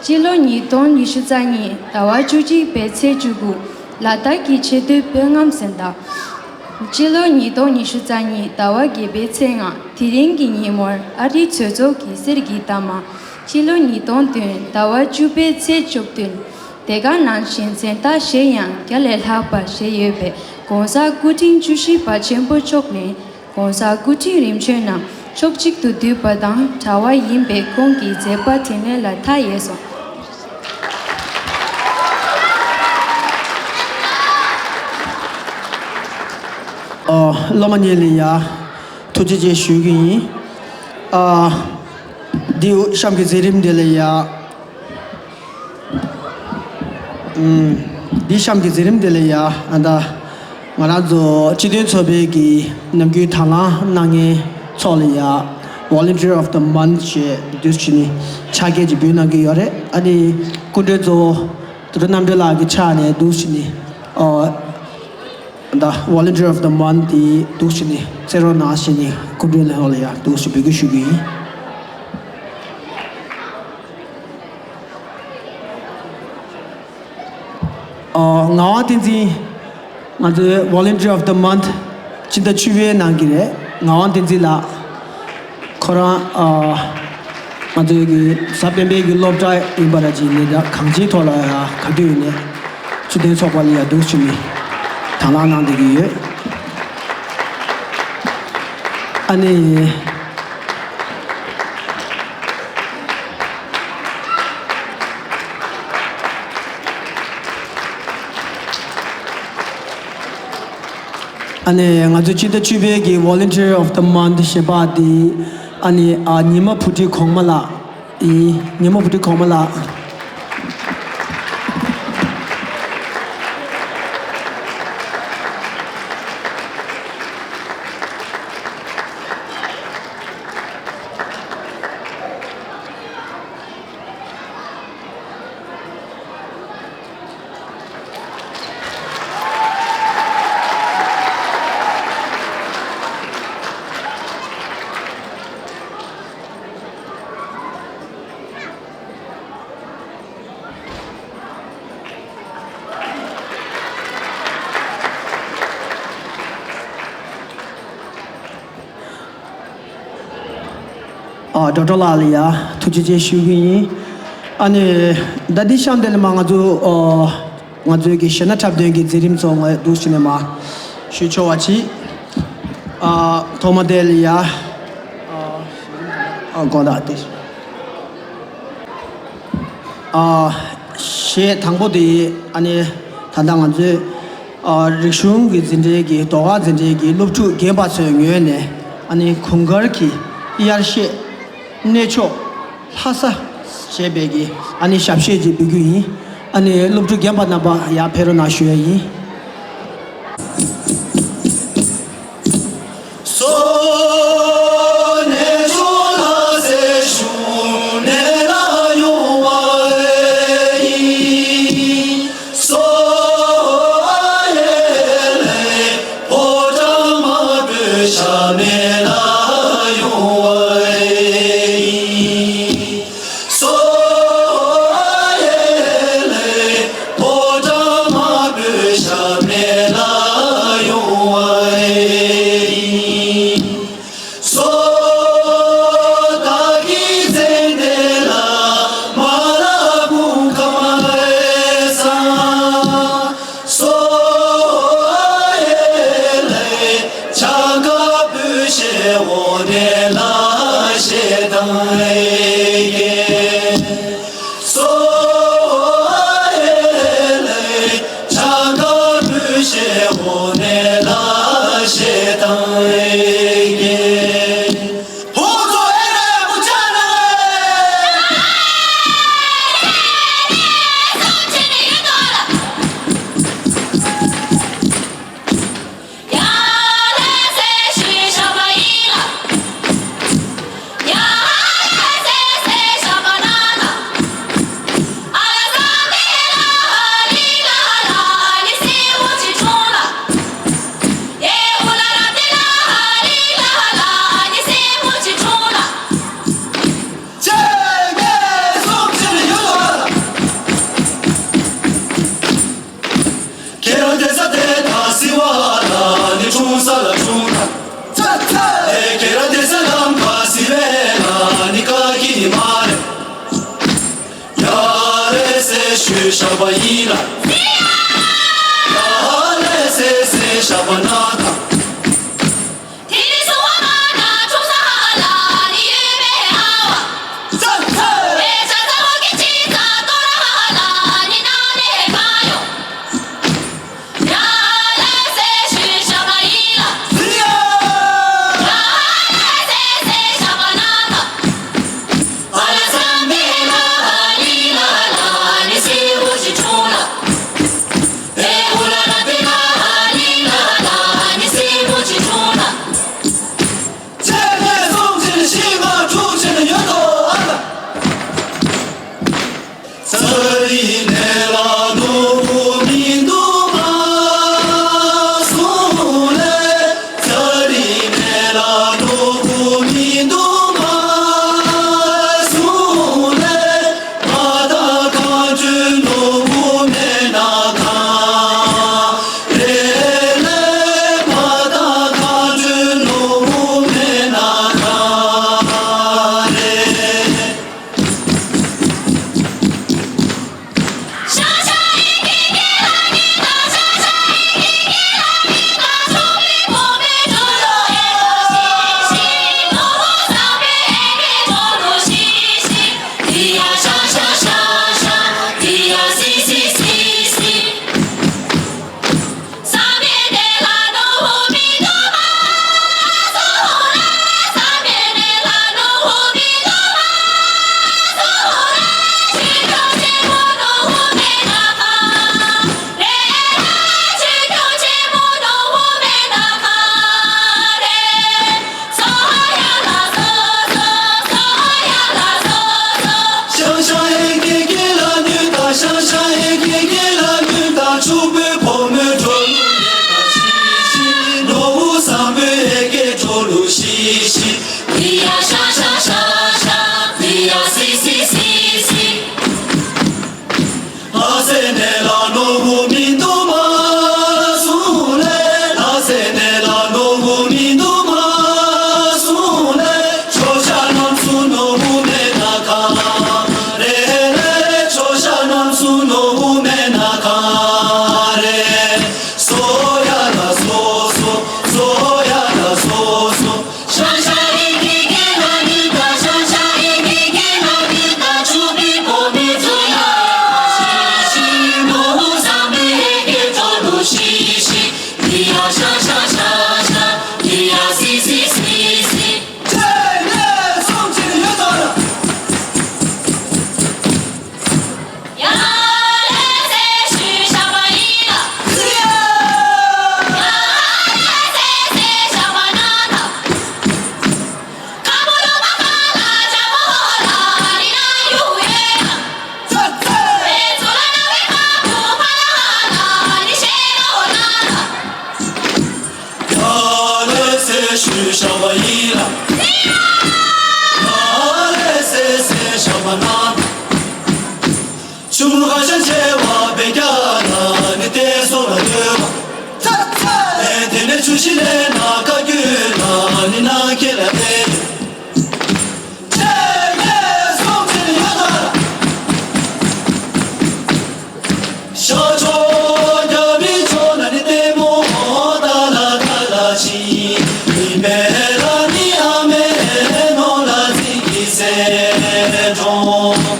ཕྱི་ལོ་ཉིས་སྟོང་ཉི་ཤུ་རྩ་གཉིས་ཟླ་བ་བཅུ་གཅིག་པའི་ཚེས་བཅུ་དགུ། ལ་དྭགས་ཀྱི་ཆེས་མཐོའི་དཔོན་ལྔའི་གཟེངས་རྟགས་ཕྱི་ལོ་ཉིས་སྟོང་ཉི་ཤུ་རྩ་གཉིས་ཟླ་བ་བརྒྱད་པའི་ཚེས་ལྔ། དེ་རིང་གི་ཉིན་མོར་ཨ་རིའི་གྲོས་ཚོགས་ཀྱི་གསེར་གྱི་རྟགས་མ་ཕྱི་ལོ་ཉིས་སྟོང་བདུན་ཟླ་བ་བཅུ་པའི་ཚེས་བཅུ་བདུན། དེ་ག་ནང་བཞིན་གཟེངས་རྟགས་གཞན་ཡང་བརྒྱ་ལས་ལྷག་པ་བཞེས་ཡོད་པས་ ༸གོང་ས་སྐུ་ཕྲེང་བཅུ་བཞི་པ་ཆེན་པོ་མཆོག་ནས་༸གོང་ས་སྐུ་ཕྲེང་རིམ་བྱོན་རྣམས་ཕྱོགས་གཅིག་ཏུ་བསྡུས་པ་དང་བྲལ་བ་ཡིན་པས་ཁོང་གི་མཛད་པ་དྲིན་ལན་ལ་མཐའ་ཡས་སོ། ཨ། སློབ་མ་ཉེ་ལེ་ཡ། ཐུགས་རྗེ་ཆེ་ཞུ་གི་ཡིན། ཨ། འདི་གཤམ་གྱི་མཛད་རིམ་འདི་ལ་ཡ། ཨུམ། འདི་གཤམ་གྱི་མཛད་རིམ་འདི་ལ་ཡ། ཨ་ད། ང་རང་ཚོ་སྤྱི་མཐུན་ཚོགས་པའི་གི་ནམ་རྒྱུན་དང་བླངས་གནང་མཁན་ཚོ་ལ་ཡ། Volunteer of the Month ཞེས་འདུག་ཕྱིན་ནས་ཕྱག་འཁྱེར་ཅིག་འབུལ་གནང་གི་ཡོད་རེད། ཨ་ནི་སྐུ་མགྲོན་གཙོ་བོ་དོ་རུ་རྣམ་གྲོལ་ལགས་ཀྱི་ཕྱག་ནས་འདུག་ཕྱིན་ནས། ཨོ། The Volunteer of the Month དེ་འདུག་ཕྱིན་ནས་བརྩི་རོགས་གནང་ཞེས་ནས་སྐུ་མགྲོན་ལྷན་ཚོགས་ལ་ཡང་འདུག་ཕྱིན་འབོད་སྐུལ་ཞུ་གི་ཡིན། ཨོ། ངག་དབང་བསྟན་འཛིན། ང་ཚོའི་Volunteer of the Month སྤྱི་ཟླ་བཅུ་པའི་ནང་གི་རེད། ངག་དབང་བསྟན་འཛིན་ལགས། ཁོ་རང་ཨ། ང་ཚོའི་གི་གཟའ་སྤེན་པའི་གི་སློབ་གྲྭ་ཡིན་པ་ར་ཅིག་ཡིན་ནའི་འདྲ། གང་ཅིའི་ཐོག་ལ་ཡང་ག་དུས་ཡིན་ནའི་སྤྱི་མཐུན་ཚོགས་པ་ལ་ཡང་འདུག་ཕྱིན་ནས་དང་བླངས་གནང་བསྡད་ཀྱི་ཡོད། ཨ་ནི། ཨ་ནི་ང་ཚོ་སྤྱི་ཟླ་བཅུ་པའི་གི་Volunteer of the Month ཞེས་པ་འདི། ཨ་ནི་ཨ། ཉི་མ་བུ་ཁྲིད་གོང་མ་ལགས་ཡིན། ཉི་མ་བུ་ཁྲིད་གོང་མ་ལགས། ཨ། ཌོག་ཊར་ལགས་ལ་ཡ་ཐུགས་རྗེ་ཆེ་ཞུ་གི་ཡིན། ཨ་ནི་ད་འདི་གཤམ་དེ་ལ་མ་ང་ཚོ་ཨ། ང་ཚོའི་གི་གཞས་སྣ་འཁྲབ་སྟོན་གྱི་མཛད་རིམ་ཚོ་ང་འདུག་ཕྱིན་ནས་མ་ཞུ་ཆོག་པ་ཅིག་ཨ། ཐོག་མ་དེ་ལ་ཡ། ཨ། དགོངས་དག་དེ། ཨ། གཞས་དང་པོ་དེ་ཨ་ནི་ད་ལྟ་ང་ཚོའི་ཨ། རིག་གཞུང་གི་འཛིན་གྲྭའི་གི་ཟློས་གར་འཛིན་གྲྭའི་གི་སློབ་ཕྲུག་རྒན་པ་ཚོའི་ངོས་ནས་ཨ་ནི་གོང་དཀར་གྱི་དབྱར་གཞས་གནས་མཆོག་ལྷ་ས་ཞེས་པའི་གི་ཨ་ནི་ཞབས་གཞས་ཅིག་འབུལ་རྒྱུ་ཡིན། ཨ་ནི་སློབ་ཕྲུག་རྒན་པ་རྣམ་པ་ཡར་ཕེབས་རོགས་གནང་ཞུ་ཡ་ཡིན། ཆུ་མོ་ཁ་ཤས་བྱེ་བ་བེ་རྒྱ་ལ་ནི་བསྟན་སྲོག་ལ་ལྟོས་པ། དེ་ནས་ཆུ་བཞི་ལས་ན་བཀའ་བརྒྱུད་ལ་ནི་ནང་ཁྱེད་ལ་བསྟན། ཆེ་ཡེ་སོང་ཚེ་ཡོད་དོ། ཤ་ཆོ་རྒྱ་མི་ཆོ་ན་ནི་ལྟད་མོ་ད་ལ་ད་ལ་ཆི། མི་མེ་ལ་ནི་ཨ་མེ་ནོ་ལ་ཚིག་གི་སེ་གྲོང་།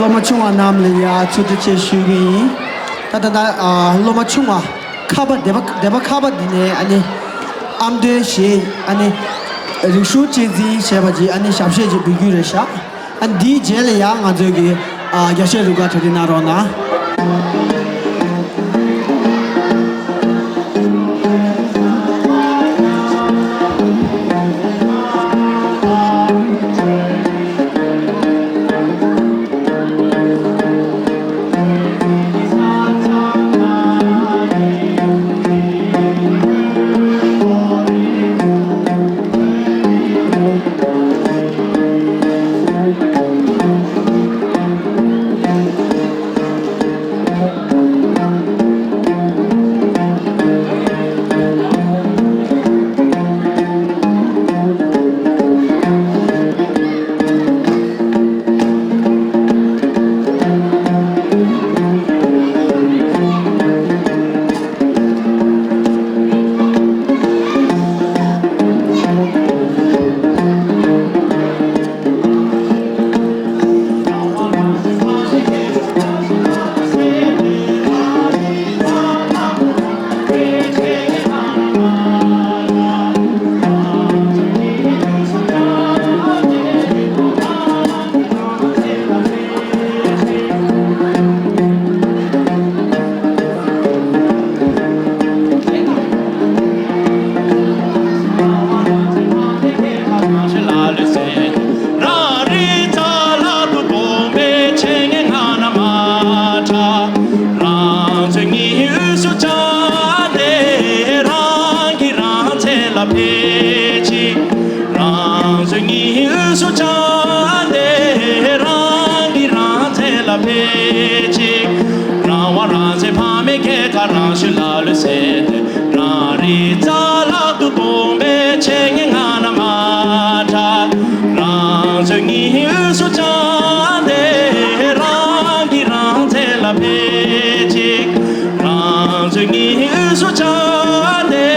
སློབ་མ་ཆུང་བ་རྣམས་ལ་ཡ་ཐུགས་རྗེ་ཆེ་ཞུ་གི་ཡིན། ད་ད་ད་ཨ་སློབ་མ་ཆུང་བ་ཁ་པ་སྡེ་པ་སྡེ་པ་ཁ་པ་འདི་ནས་ཨ་ནི་ཨ་མདོའི་གཞས་ཨ་ནི་རིག་གཞུང་གཅེས་འཛིན་ཞེས་པ་ཅིག་ཨ་ནི་ཞབས་གཞས་ཅིག་འབུལ་རྒྱུ་རེད་ཤག་ཨ་འདིའི་རྗེས་ལ་ཡང་ང་ཚོའི་གི་ཨ་རྒྱ་གཞས་རུ་ཁག་གྲ་སྒྲིག་གནང་རོགས་གནང་། རང་ཚོའི་སྙིང་སུ་བཅངས་ཏེ་རང་གིས་རང་བཙན་ལ་ཕེབས་ཅིག་རང་དབང་རང་བཙན་ཕ་མའི་སྐད་ཀ་རང་གཞུང་ལ་ལུས་ཟེར་ཏེ། རང་རིགས་རྩ་བརླག་ཏུ་གཏོང་པའི་ཆེད་ངན་ང་རང་མ་དྲག་རང་ཚོའི་སྙིང་སུ་བཅངས་ཏེ་རང་གིས་རང་བཙན་ལ་ཕེབས་ཅིག་རང་ཚོའི་སྙིང་སུ་བཅངས་ཏེ་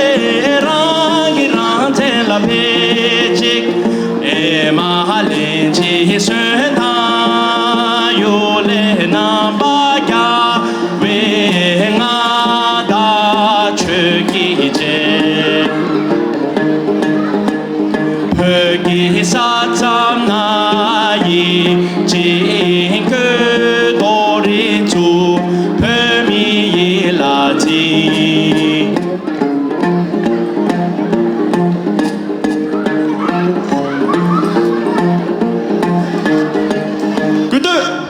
རང་གིས་རང་བཙན་ལ་ཕེབས་ཅིག་ཨེ་མ་ཧ་ལན་ཅི་སོན་དང་ཡོ་ལེ་རྣམ་པ་རྒྱལ་བའི་མངའ་བདག་ཆོས་ཀྱི་རྗེ། བོད་ཀྱི་ས་མཚམས་ན་ཡིད་ཅིང་ཀུན་རྟོག་རིགས་གཅིག་བོད་མི་ཡིད་ལ་འཛིན། ཀུན་སྟོད།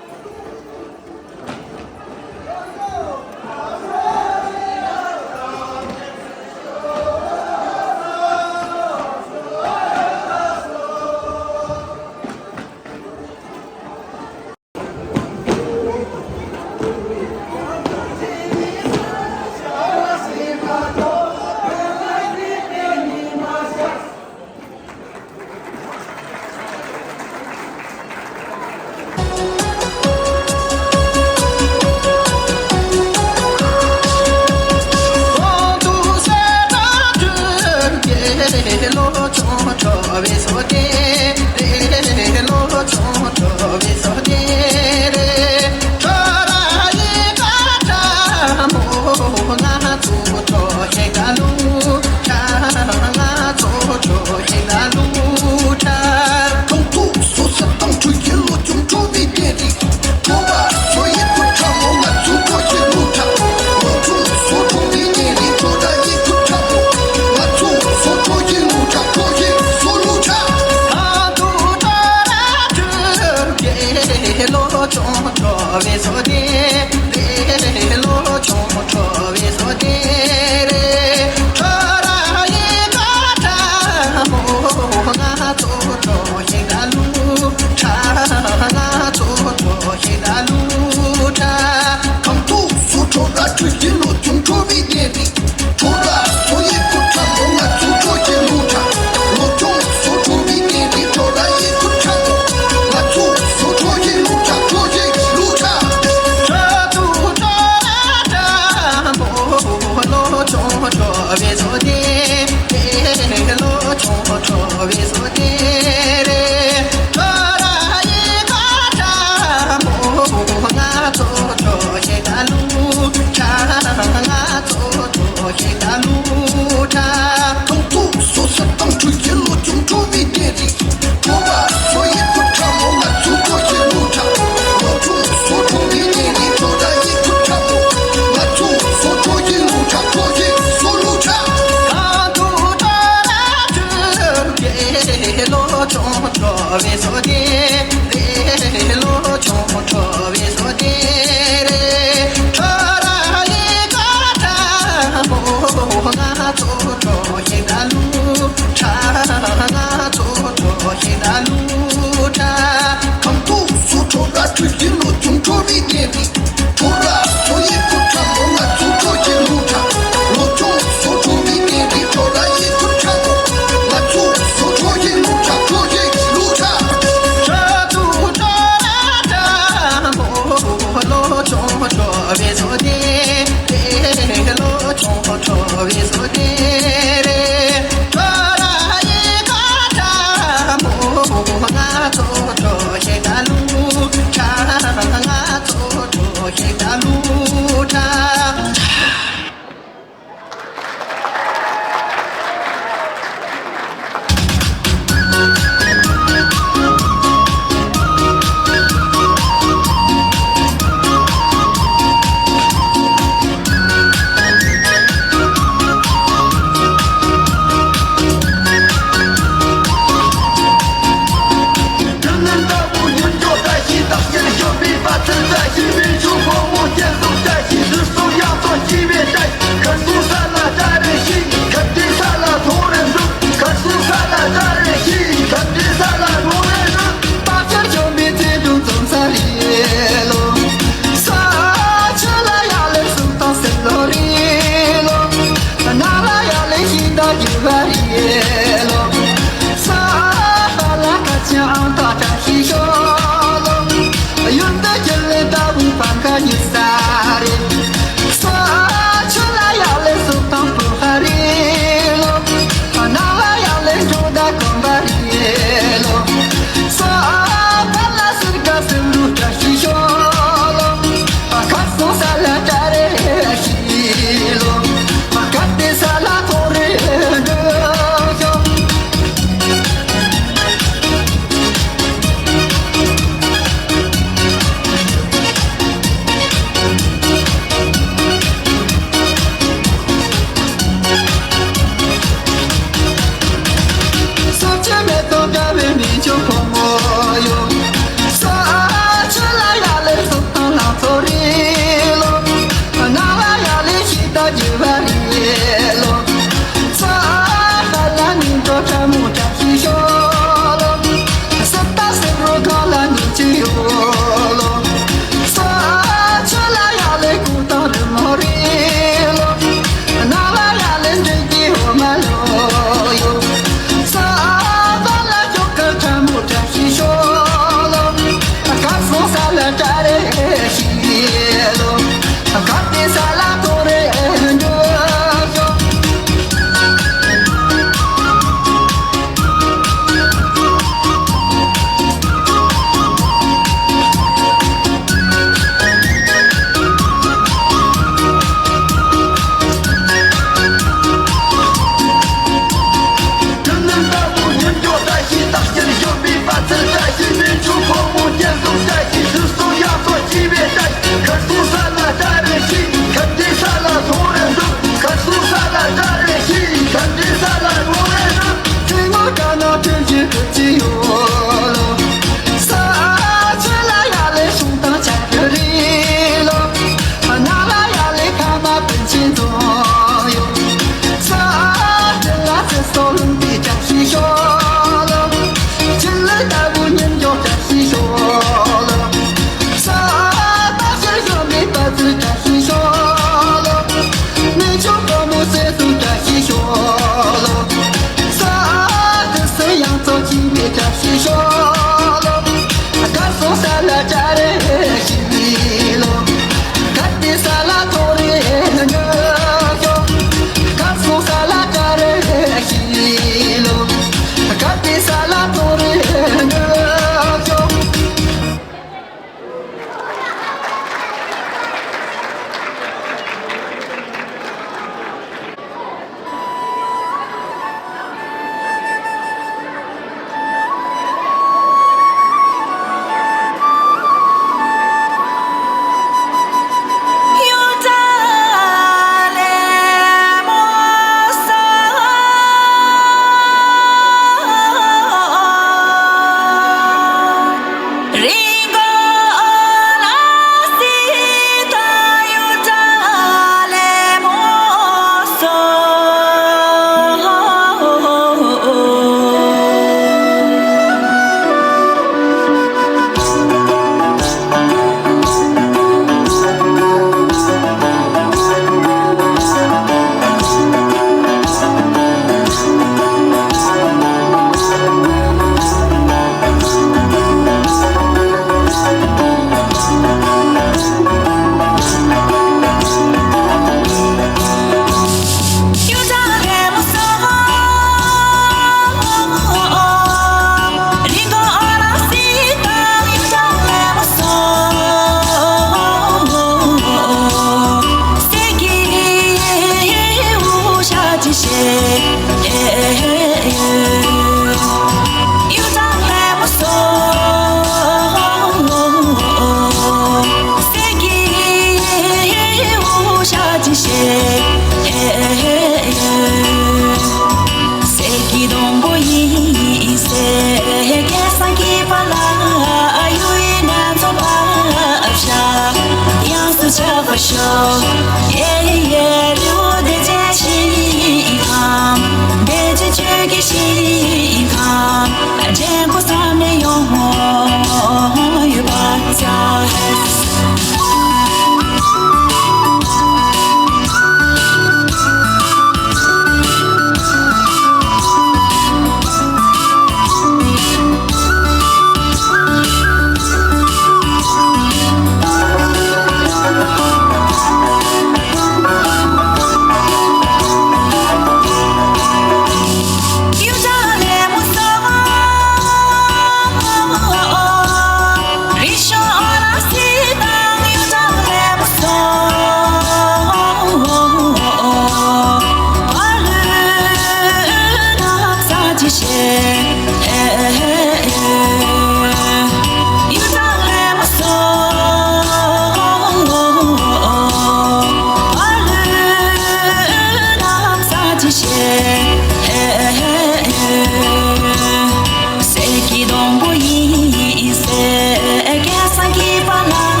གསེར་གྱི་སྡོང་པོ་ཡིན་ཟེར། སྐལ་བཟང་གི་པ་ལགས།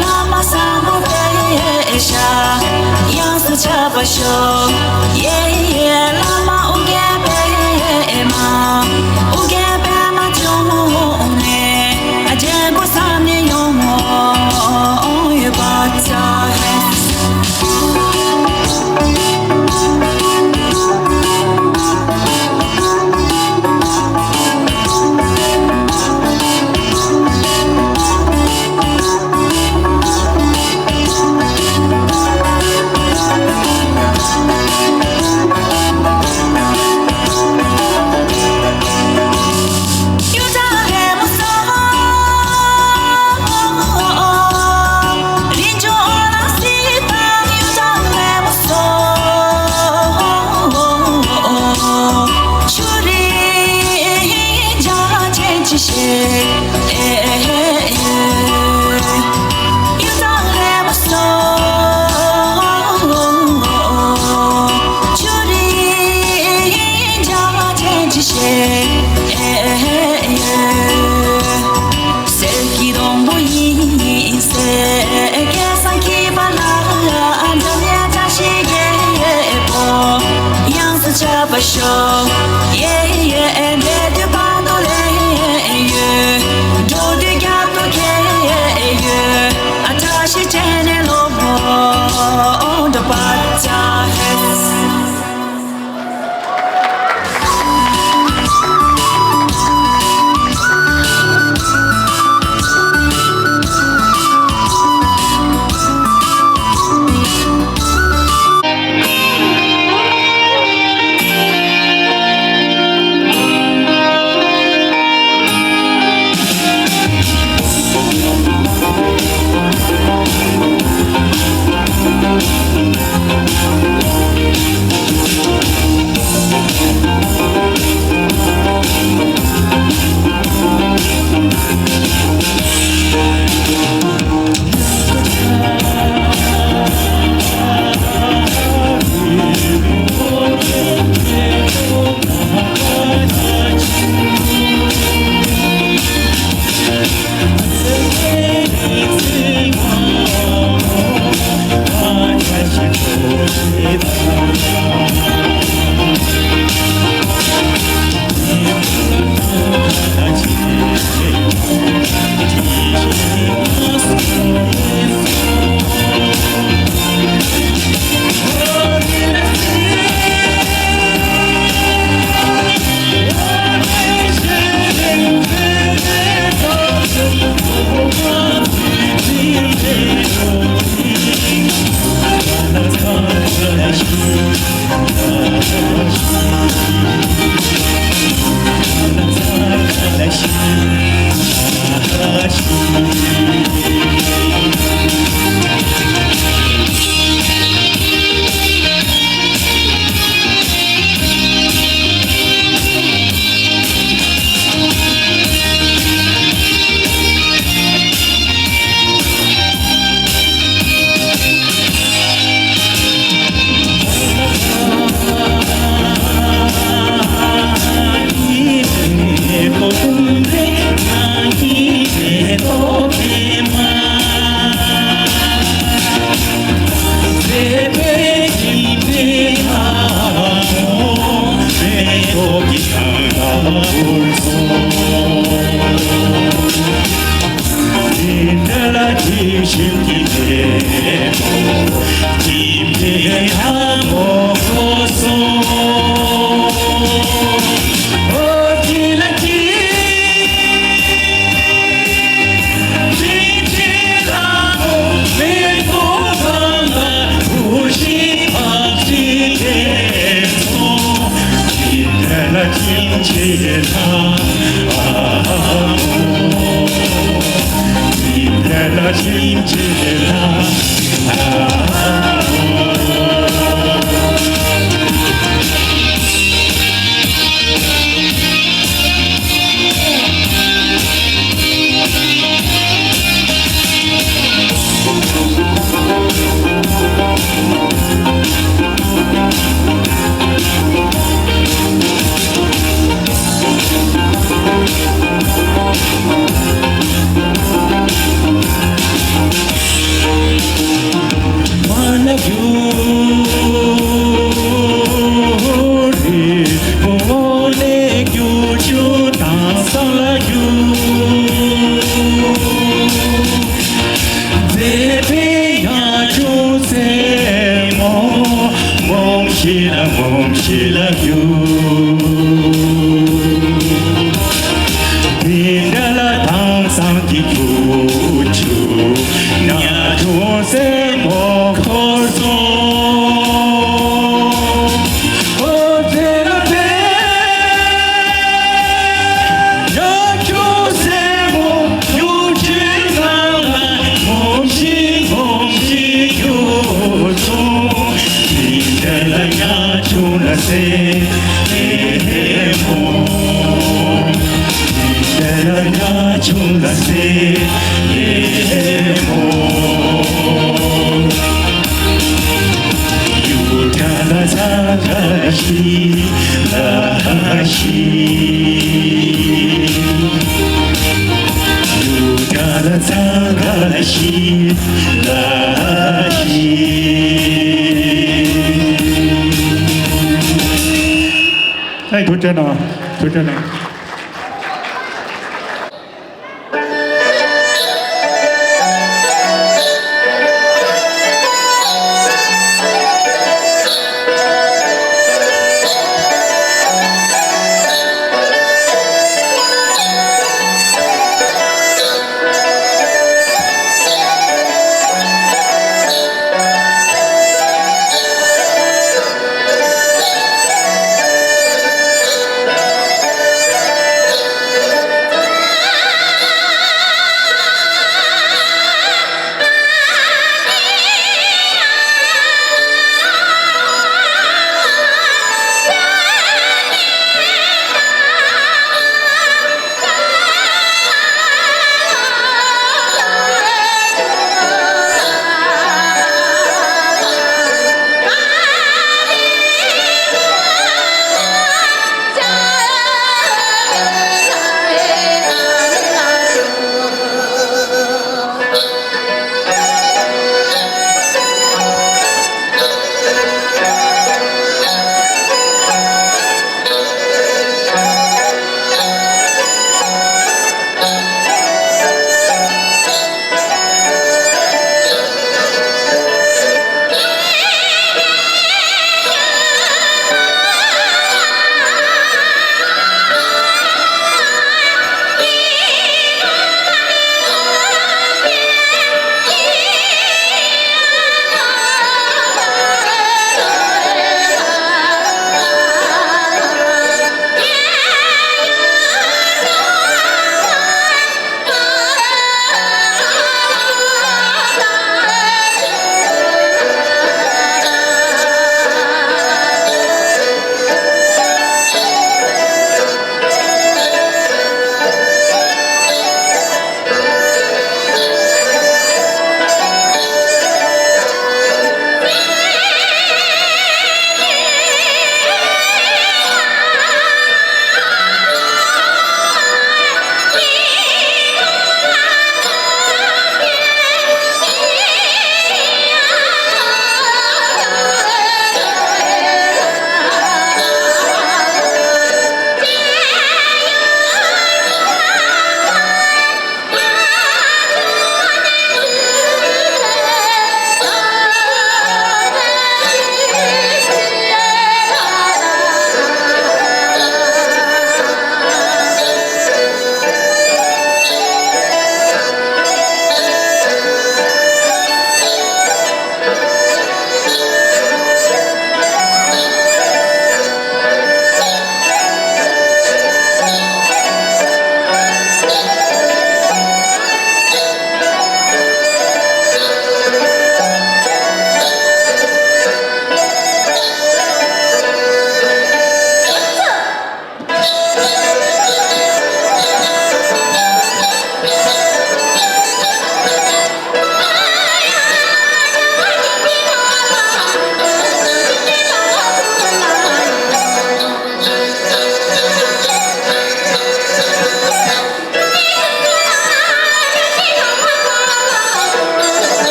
བླ་མ་བཟང་པོ་པད་ཤག་ཡོངས་སུ་ཁྱབ་པར་ཤོག་ཡེ་ཡེ། བླ་མ་ཨོ་རྒྱན་པད་མ། ཨོ་རྒྱན་པད་མ་འབྱུང་གནས། རྒྱལ་སྒོ་བསམ་ནས་ཡོང་ཡོད་པ་ཙ་ཧེ། གསེར་གྱི་སྡོང་པོ་ཡིན་ཟེར། སྐལ་བཟང་གི་པ་ལགས། འཛམ་གླིང་བཀྲ་ཤིས་རྒྱལ་པོ་ཡོངས་སུ་ཁྱབ་པར་ཤོག་ཡེ་ཡེ། འདས་དུས་བར་དུ་ལས་ཡོད། འགྲོ་དུས་རྒྱབ་ཏུ་ཁེལ་ཡོད། བཀྲ་ཤིས་སྤྲས་ནས་ལོ་འགྲོ་པ་ཙ་ཧེ། ཨེ། ཐུགས་རྗེ་གནང་། ཐུགས་རྗེ་གནང་།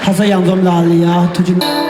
ལྷ་ས་གཡང་འཛོམས་ལགས་ལ་ཡ་ཐུགས་རྗེ་གནང་།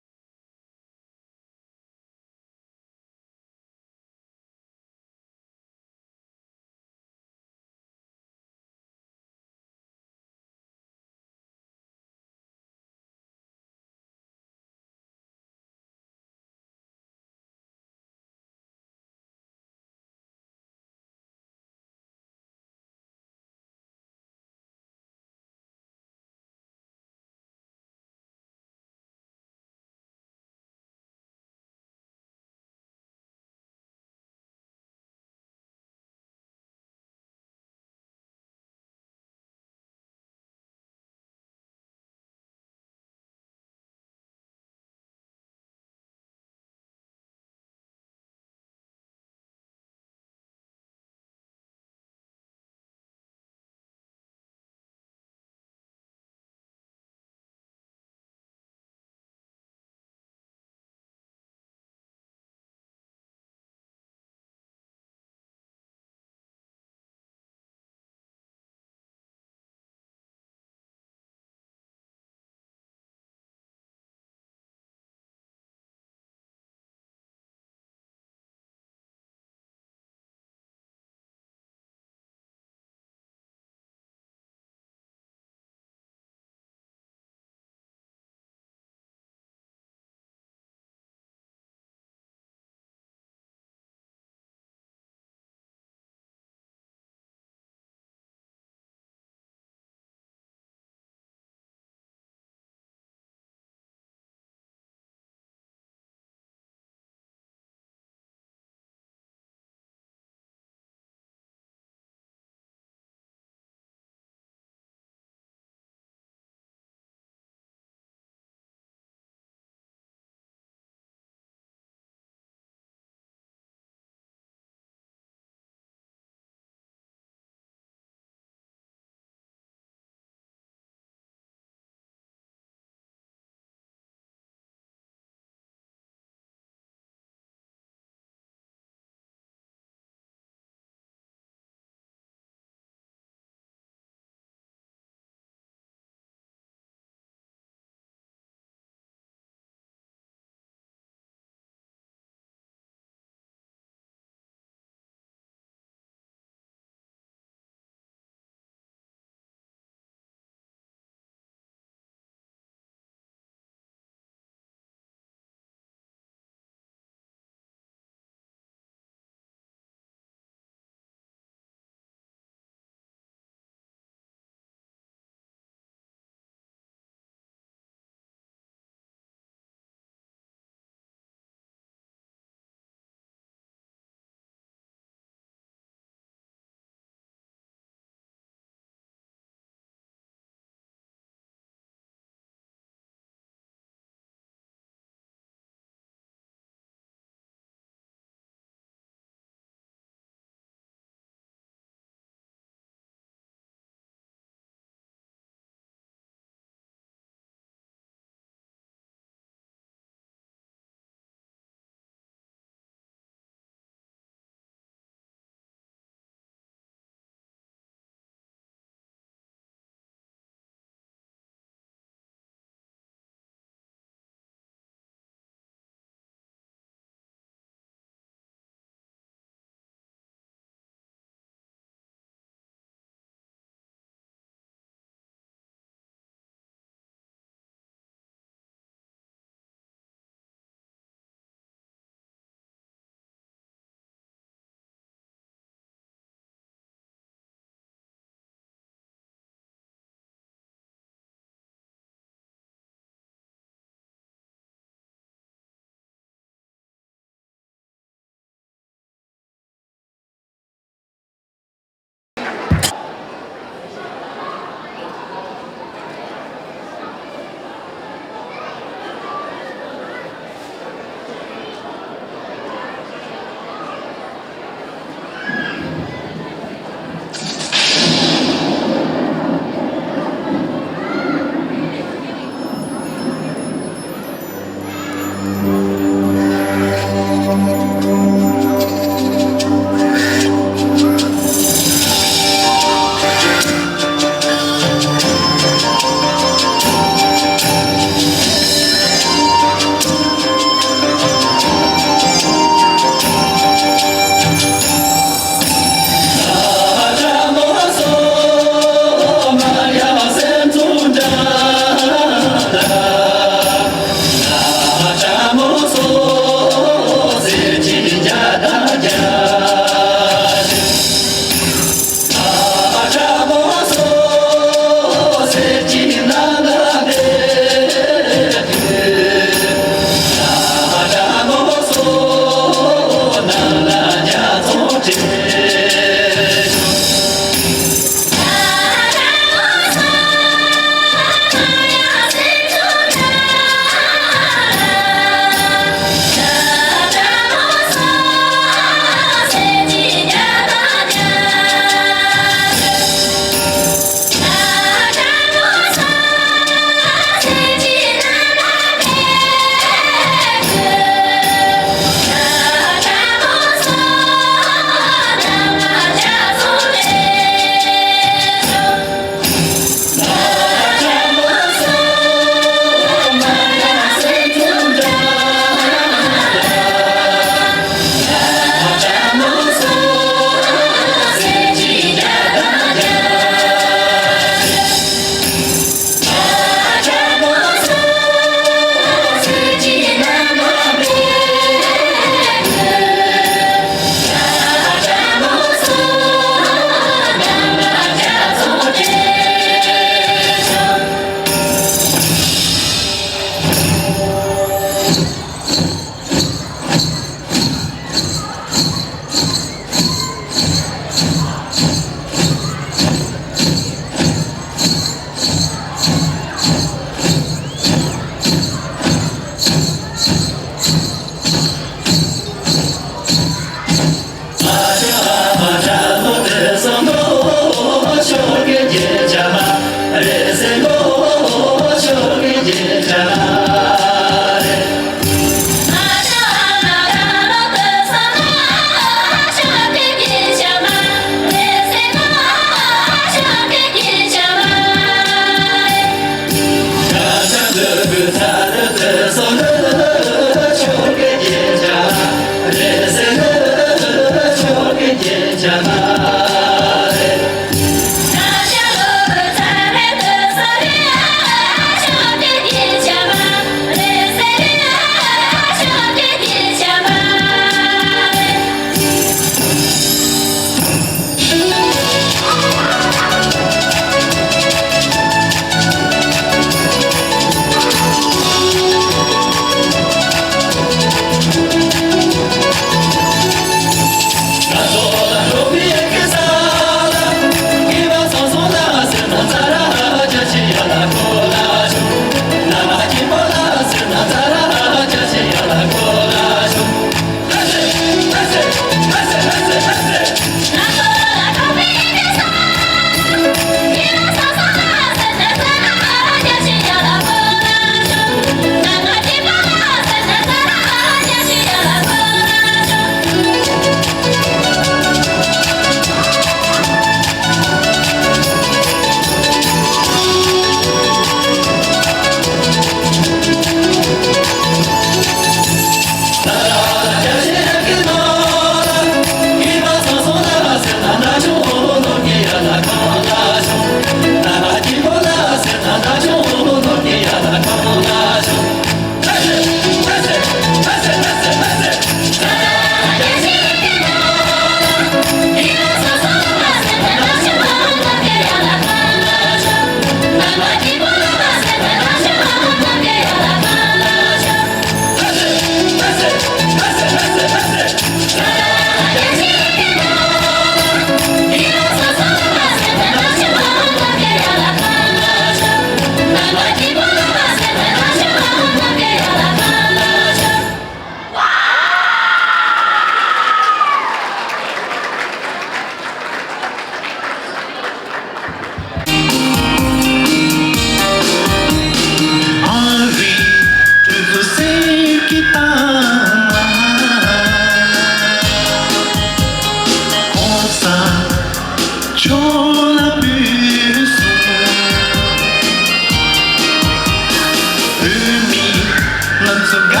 ཚོ་དགའ་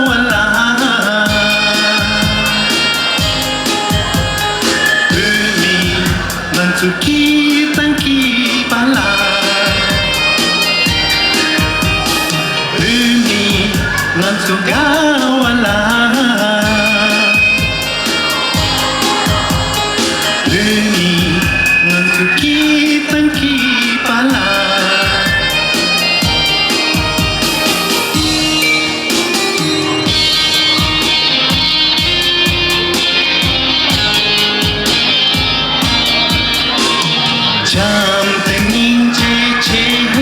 བ་ལ། བོད་མི་ང་ཚོ་སྐྱིད་དང་སྐྱིད་པ་ལ། བོད་མི་ང་ཚོ་དགའ་བ་ལ། བོད་མི་ང་ཚོ་སྐྱིད་དང་སྐྱིད་པ་ལ། བྱམས་དང་སྙིང་རྗེ་ཆེ་བ།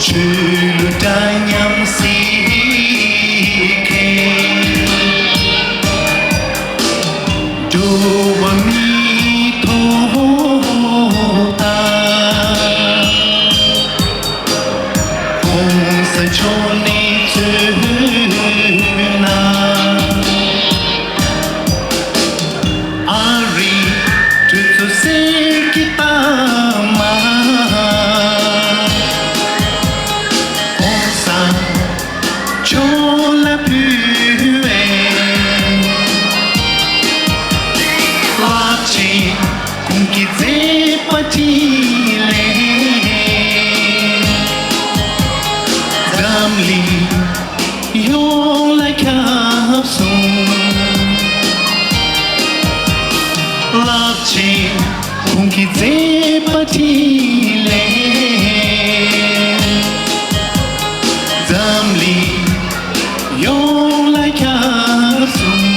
ཆོས་ལུགས་འདྲ་མཉམ་གཟིགས་མཁན། འགྲོ་བ་མིའི་ཐོབ་ཐང་། ༸གོང་ས་མཆོག་ནས་གཙོས་ན། ཨ་རིའི་གྲོས་ཚོགས་གསེར་གྱི་རྟགས་མ། ༸གོང་ས་མཆོག་ལ་ཕུལ་བའི་རླབས་ཆེན་གོང་གི་མཛད་པ་འཕྲིན་ལས། འཛམ་གླིང་ཡོངས་ལ་ཁྱབ་སོང་། རླབས་ཆེན་གོང་གི་མཛད་པ་འཕྲིན་ལས། འཛམ་གླིང་ཡོངས་ལ་ཁྱབ་སོང་།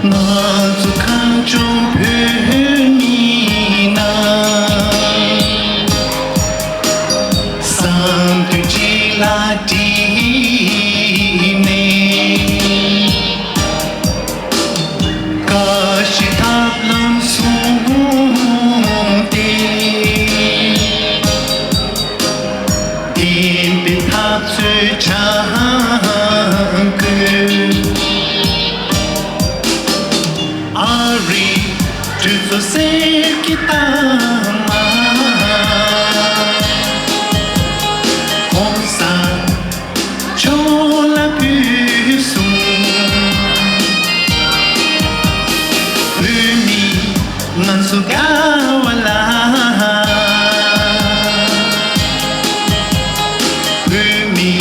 ང་ཚོ་གངས་ལྗོངས་བོད་མི་རྣམས། བསམ་དོན་གཅིག་ལ་དྲིལ་ནས། དགའ་བཞིའི་ཐབས་ལམ་བཟུང་སྟེ། བདེན་པའི་འཐབ་རྩོད་སྦྱང་དགོས། ཨ་རིའི་གྲོས་ཚོགས་གསེར་གྱི་རྟགས་མ། ༸གོང་ས་མཆོག་ལ་ཕུལ་སོང་། བོད་མི་ང་ཚོ་དགའ་བ་ལ། བོད་མི་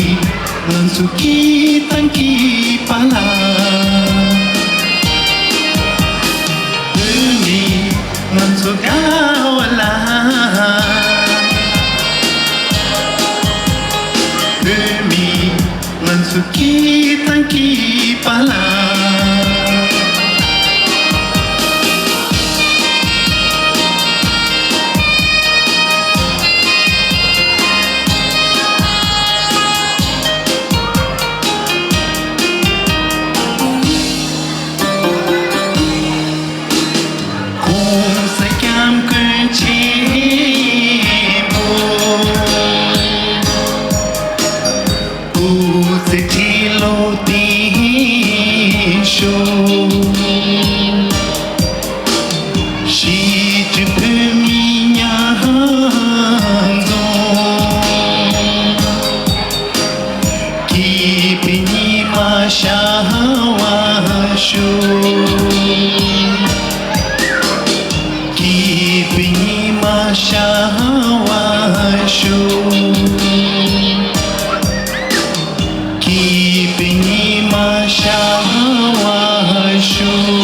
ང་ཚོ་སྐྱིད་དང་སྐྱིད་པ་ལ། བོད་མི་ང་ཚོ་དགའ་བ་ལ། བོད་མི་ང་ཚོ་སྐྱིད་དང་སྐྱིད་པ་ལ། ༸གོང་ས་༸སྐྱབས་མགོན་ཆེན་པོ། སྐུ་ཚེ་ཁྲི་ལོ་བརྟན་ཤོག། གཞིས་བྱེས་བོད་མི་མཉམ་འཛོམས། སྐྱིད་པའི་ཉི་མ་ཤར་བར་ཤོག། སྐྱིད་པའི་ཉི་མ་ཤར་བར་ཤོག། སྐྱིད་པའི་ཉི་མ་ཤར་བར་ཤོག།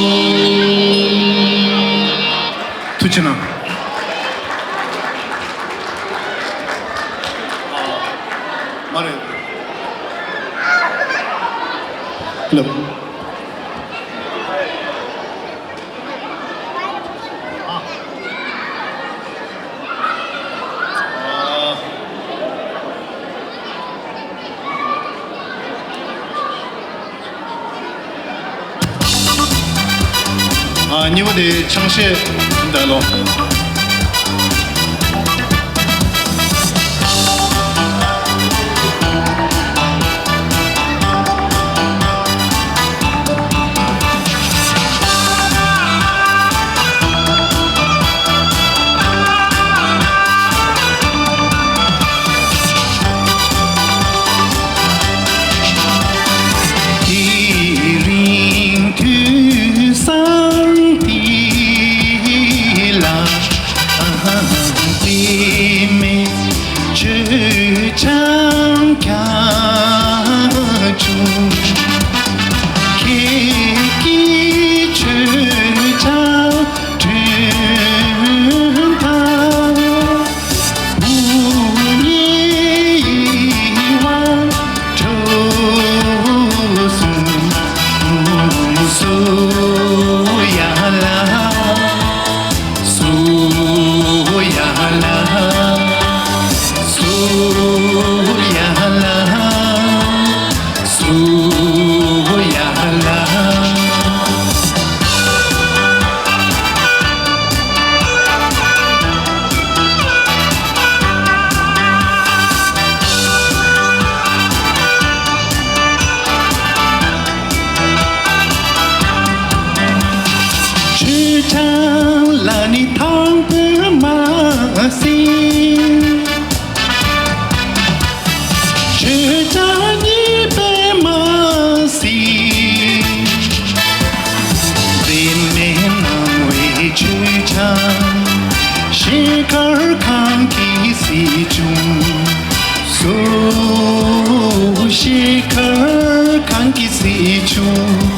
ཐུགས་རྗེ་གནང་། མ་རེད། ལབ། ཨ། གཉིས་པ་དེ་ཆང་གཞས་འདྲ་ལོ། དེ་རིང་དུས་བཟང་འདི་ལ། དེ་མེད་མཆོད་ཆང་ཀྱང་བྱུང་། ཁྱེད་ཀྱི་མཆོད་ཆང་དྲོན་དང་བུ་གཉིས་ཡིད་དབང་འཕྲོག་སོང་། སུ་ཡ་ལ། སུ་ཡ་ལ། སུ་ཡ་ལ། སུ་ཡ་ལ། མཆོད་ཆང་ལ་ནི་དང་པོས་མ་ཟིན། མཆོད་ཆང་གཉིས་པས་མ་ཟིན། འཛད་མེད་སྣང་བའི་མཆོད་ཆང་། ཞལ་དཀར་གང་གིས་བཟི་བྱུང་། སོ། ཞལ་དཀར་གང་གིས་བཟི་བྱུང་།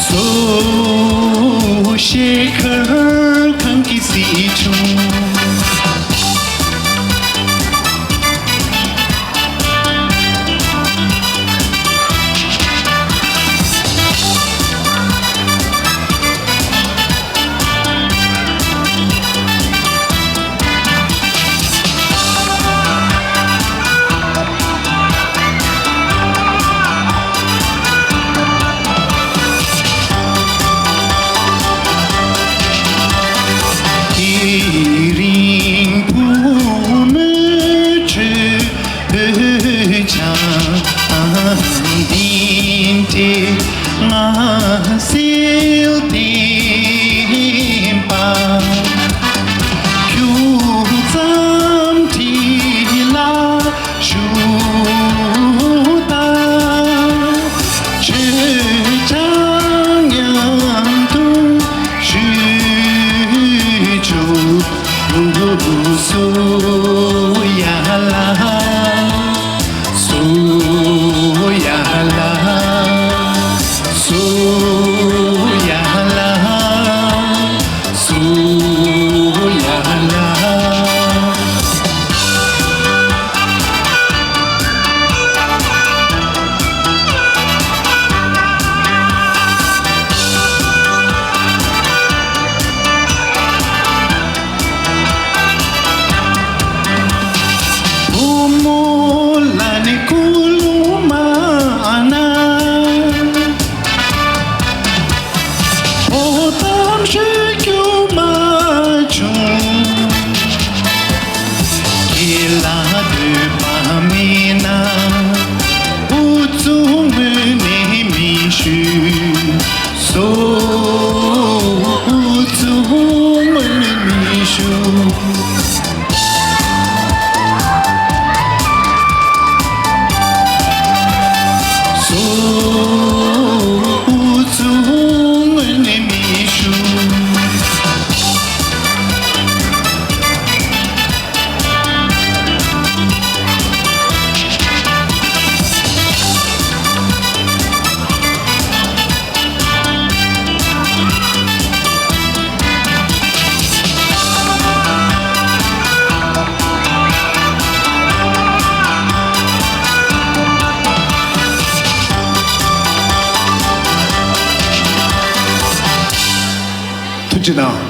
སོ། ཞལ་དཀར་གང་གིས་བཟི་བྱུང་། དེ་རིང་བུ་མོའི་མཆོད་ཆང་འདི་འདྲའི་ང་སེལ་བདེན་པ། ཁྱུག་ཙམ་འཁྲིས་ལ་བཞུགས་དང་། མཆོད་ཆང་མཉམ་དུ་ཞུ་ཆོག། སུ་ཡ་ལ། སུ་ཡ་ལ། སུ་ཡ་ལ། སུ་ཡ་ལ། བུ་མོ་ལ་ནི་སྐུ་རླུང་མ་གནང་། ཕོ་གཏམ་ཤོད་རྒྱུ་མ་བྱུང་། ཁྱེད་ལ་འདོད་པ་མེད་ན། ཨུ་ཚུགས་ངོས་ནས་མི་ཞུ། སོ། ཨུ་ཚུགས་ངོས་ནས་མི་ཞུ། སོ། ཨུ་ཚུགས་ངོས་ནས་མི་ཞུ། ཐུགས་རྗེ་གནང་།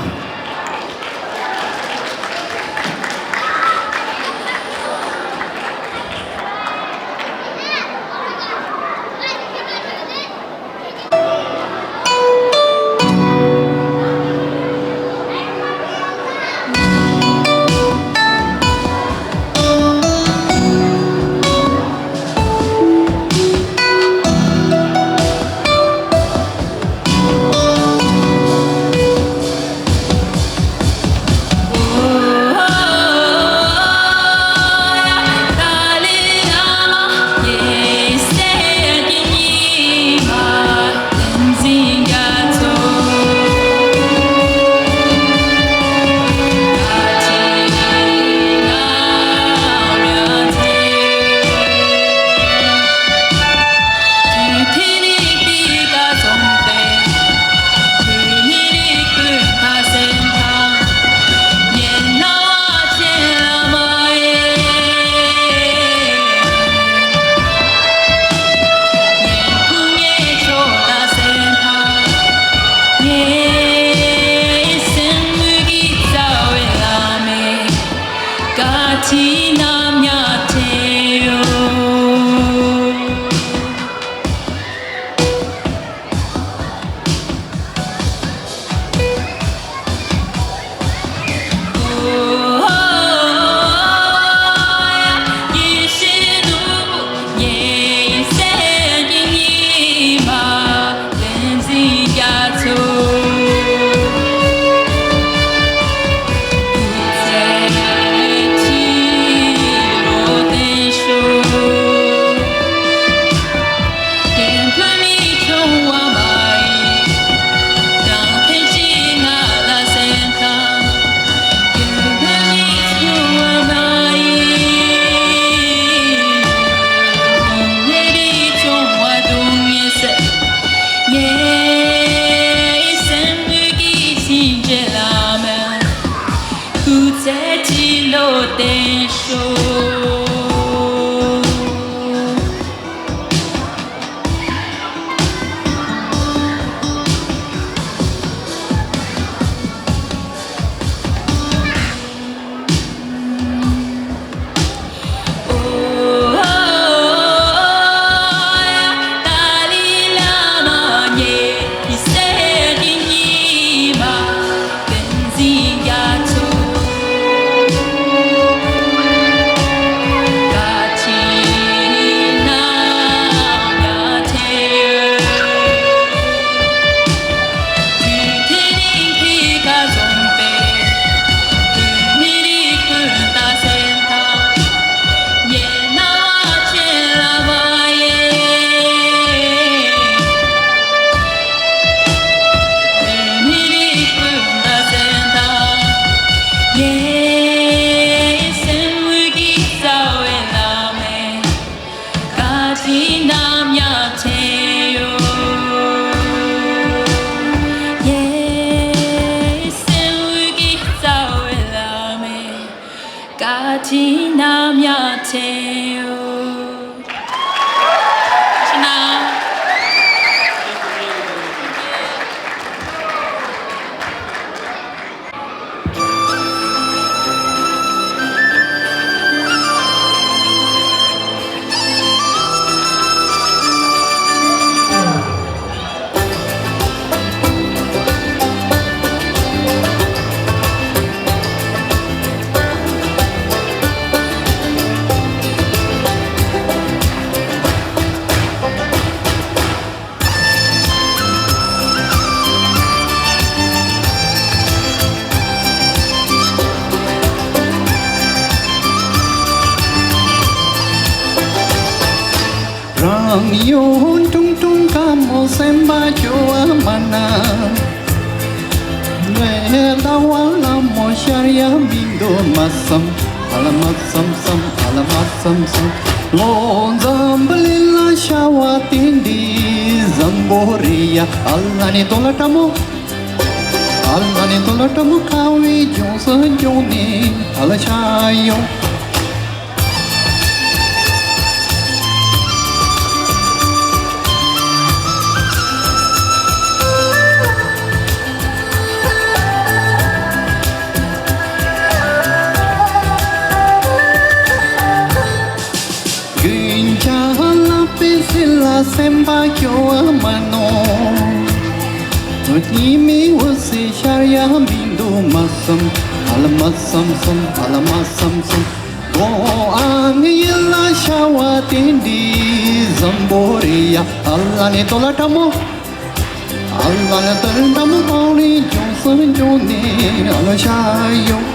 དེ་ནམ་ཡང་དྲན་ཡོད། ཡེ། སེམས་ཀྱི་རྩ་བའི་བླ་མ། བཀའ་དྲིན་ནམ་ཡང་དྲན་ཡོད། ཁྱེད་རྣམས། རང་ཡུལ་ཁྲུང་ཁྲུང་དཀར་མོ་སེམས་པ་སྐྱོ་བ་མ་ན། ངའི་ཟླ་བ་ལ་མོ་ཤར་ཡ་མི་འདུག་མ་བསམ། ཨ་ལ་མ་བསམ་བསམ། ཨ་ལ་མ་བསམ་བསམ། ལོ་འཛམ་བུ་གླིང་ལ་ཤར་བ་དེ་འདྲའི་འཛམ་བུ་རི་ཡ། ཨ་ལ་ནི་དོ་ལ་ཀྲ་མོ། ཨ་ལ་ནི་དོ་ལ་ཀྲ་མོ་ཁ་བའི་ལྗོངས་སུ་འབྱོངས་ནས་ཨ་ལ་ཤར་ཡོང་། རྒྱུན་ཆགས་ལག་པའི་སྲིད་ལ་སེམས་པ་སྐྱོ་བ་མ་ནོར། ཉི་མའི་འོད་ཟེར་ཤར་ཡ་མི་འདུག་མ་བསམ། ཨ་ལ་མ་བསམ་བསམ། ཨ་ལ་མ་བསམ་བསམ། ལོ་ཨ་ནི་ཡིད་ལ་ཤར་བ་དེ་འདྲའི་འཛམ་བུ་རི་ཡ། ཨ་ལ་ནི་དོ་ལ་ཀྲ་མོ། ཨ་ལ་ལ་ཏར་འདམ་པའི་ལྗོངས་སུ་འབྱོངས་ནས་ཨ་ལ་ཤར་ཡོང་།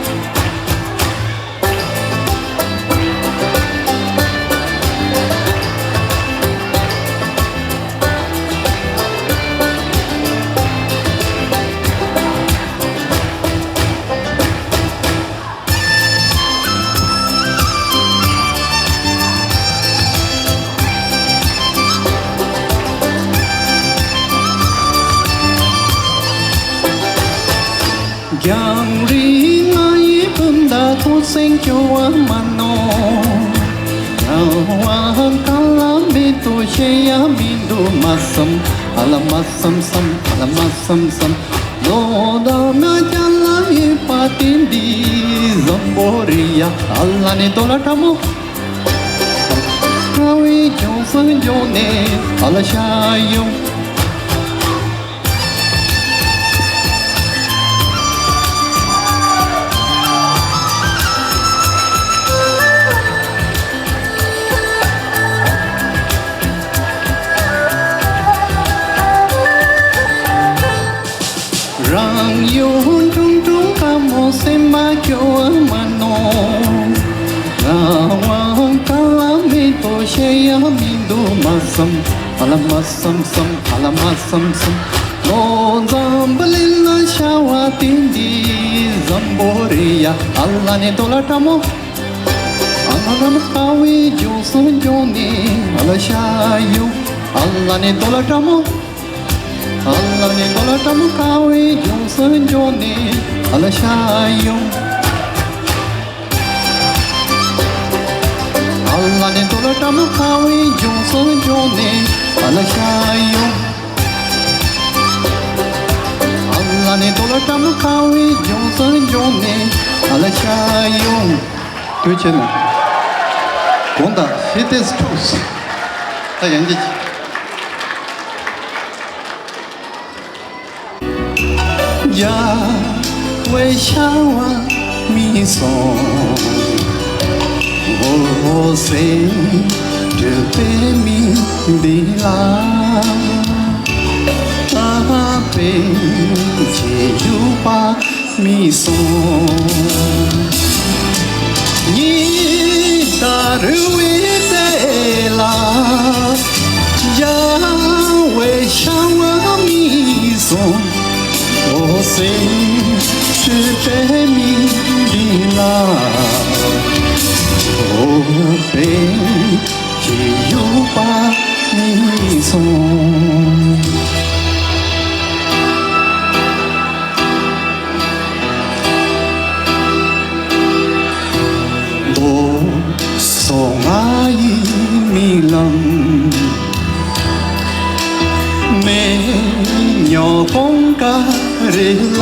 རྒྱང་རིང་ང་ཡི་སྤུན་ཟླ་ཐུགས་སེམས་སྐྱོ་བ་མ་ནོར། རང་དབང་གང་ལ་མེད་དོ་ཤེས་ཡ་མི་འདུག་མ་བསམ། ཨ་ལ་མ་བསམ་བསམ། ཨ་ལ་མ་བསམ་བསམ། ལོ་དང་ང་རྒྱ་ལ་ཡོད་པ་དེ་འདྲའི་འཛམ་བུ་རི་ཡ། ཨ་ལ་ནི་དོ་ལ་ཀྲ་མོ། ཁ་བའི་ལྗོངས་སུ་འབྱོངས་ནས་ཨ་ལ་ཤར་ཡོང་། རང་ཡུལ་ཁྲུང་ཁྲུང་དཀར་མོ་སེམས་པ་སྐྱོ་བ་མ་ནོར། རང་དབང་གང་ལ་མེད་དོ་ཤེས་ཡ་མི་འདུག་མ་བསམ། ཨ་ལ་མ་བསམ་བསམ། ཨ་ལ་མ་བསམ་བསམ། ལོ་འཛམ་བུ་གླིང་ལ་ཤར་བ་དེ་འདྲའི་འཛམ་བུ་རི་ཡ། ཨ་ལ་ནི་དོ་ལ་ཀྲ་མོ། ཨ་ལ་ལ་མོ་ཁ་བའི་ལྗོངས་སུ་འབྱོངས་ནས་ཨ་ལ་ཤར་ཡོང་། ཨ་ལ་ནི་དོ་ལ་ཀྲ་མོ། ཨ་ལ་ནི་དོ་ལ་ཀྲ་མོ་ཁ་བའི་ལྗོངས་སུ་འབྱོངས་ནས་ཨ་ལ་ཤར་ཡོང་། ཨ་ལ་ནི་དོ་ལ་ཀྲ་མོ་ཁ་བའི་ལྗོངས་སུ་འབྱོངས་ནས་ཨ་ལ་ཤར་ཡོང་། ཨ་ལ་ནི་དོ་ལ་ཀྲ་མོ་ཁ་བའི་ལྗོངས་སུ་འབྱོངས་ནས་ཨ་ལ་ཤར་ཡོང་། དུས་ཆེན་ནས་དགོངས་དག་ཤེས་ཏེ་ཐུགས་ད་ཡང་གཅིག་རྒྱལ་བའི་ཤར་བ་མི་སོང་། འོད་ཟེར་སྤྲུལ་པའི་མི་འདི་ལ། ད་པེ་ཅི་ཡུ་པ་མི་སོང་། ཉི་ཟླ་རུ་བའི་རྩེ་ལ། རྒྱལ་བའི་ཤར་བ་མི་སོང་། འོད་ཟེར་སྤྲུལ་པའི་མི་འདི་ལ། འོད་པེ་ཅི་ཡུ་པ་ མདོ་སོ་ལྔ་ཡི་རྨི་ལམ། མེ་ཉོ་གོང་ཀ་རེ་ལ།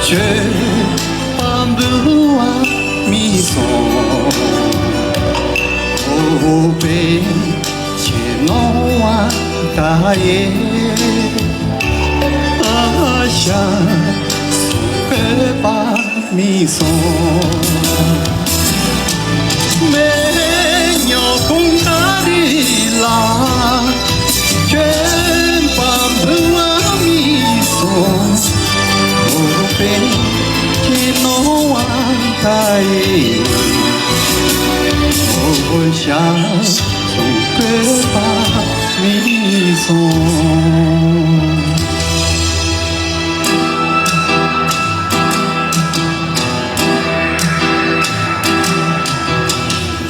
ཁྱོད་པ་འབུལ་བ་མི་སོང་། འོ་པེ་ཁྱེད་ནོ་བ་ད་ཡེ། ཨ་ཤ་སོང་བོད་པ་མི་སོང་། མེ་ཉོ་གོང་ད་རི་ལ། ཁྱོད་པ་འབུལ་བ་མི་སོང་། འོ་པེ་ཁྱེད་ནོ་བ་ད་ཡེ། འོ་ཤ་སོང་བོད་པ་མི་སོང་།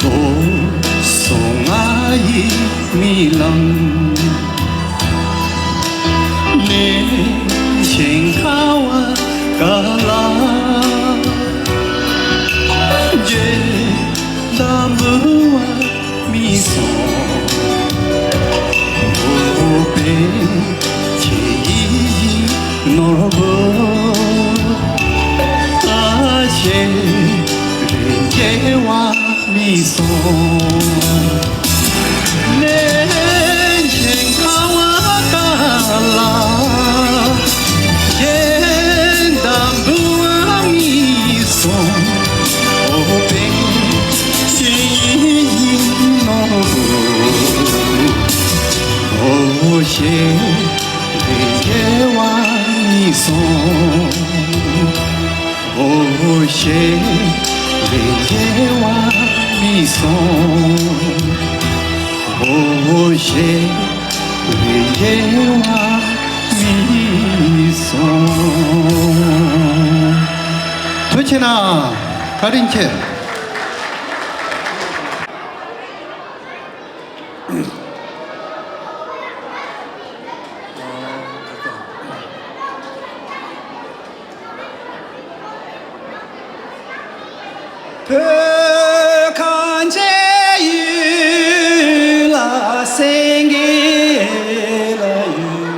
མདོ་སོ་ལྔ་ཡི་རྨི་ལམ། གནས་ཆེན་ཁ་བ་ཀ་ལ། རྗེ་བདག་འབུལ་བ་མི་སོང་། འོ་པེ་ཁྱེད་ཡིད་ནོར་བུ། ཨ་ཤེ་རེ་རྒྱལ་བ་མི་སོང་། གནས་ཆེན་ཁ་བ་ཀ་ལ། རྗེ་བདག་འབུལ་བ་མི་སོང་། འོ་པེ་ཁྱེད་ཡིད་ནོར་བུ། འོ་ཤེ་རེ་རྒྱལ་བ་མི་སོང་། འོ་ཤེ་རེ་རྒྱལ་བ་མི་སོང་། འོ་ཤེ་རེ་རྒྱལ་བ་མི་སོང་། ཐུགས་རྗེ་གནང་། བཀའ་དྲིན་ཆེ། བོད་གངས་ཅན་ཡུལ་ལ་སེང་གེ་ལ་ཡུལ།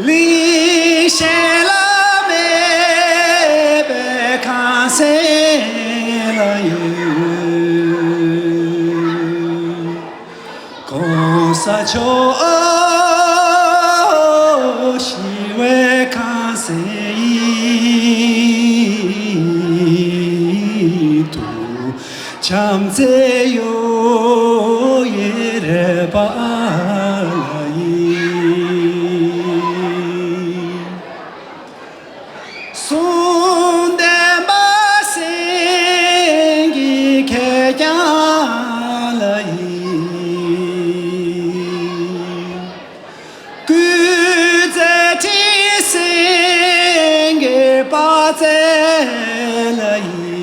གླིང་བཞི་ལ་མེད་པའི་གངས་སེང་ལ་ཡུལ། གོང་ས་མཆོག་ཞི་བའི་གངས་སེང་ཡིན་དུ། བྱམས་བརྩེ་གཡོ་ཡི་རལ་པ་ལ་ཡིན། གསུང་ལྡན་པ་སེང་གེ་ཁེར་རྐྱང་ལ་ཡིན། སྐུ་ཚེ་ཁྲི་སེང་གེ་དཔལ་བརྩེགས་ལ་ཡིན།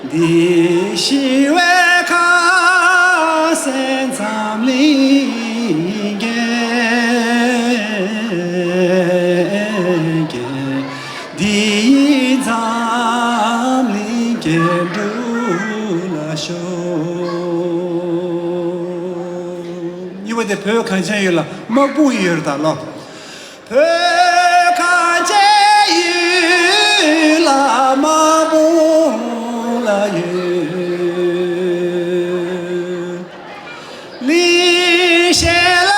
འདི་ཞི་བའི་ཁ་སེང་འཛམ་གླིང་རྒྱན། འདི་ཡིས་འཛམ་གླིང་རྒྱན་དྲུག་ལ་ཤོག། གཉིས་པ་དེ་བོད་གངས་ཅན་ཡུལ་ལ་དམག་དཔུང་ཡོད་རེད་ད་ལོ། བོད་གངས་ཅན་ཡུལ་ལ་དམག་དཔུང་ལ་ཡོད། གླིང་བཞི་ལ་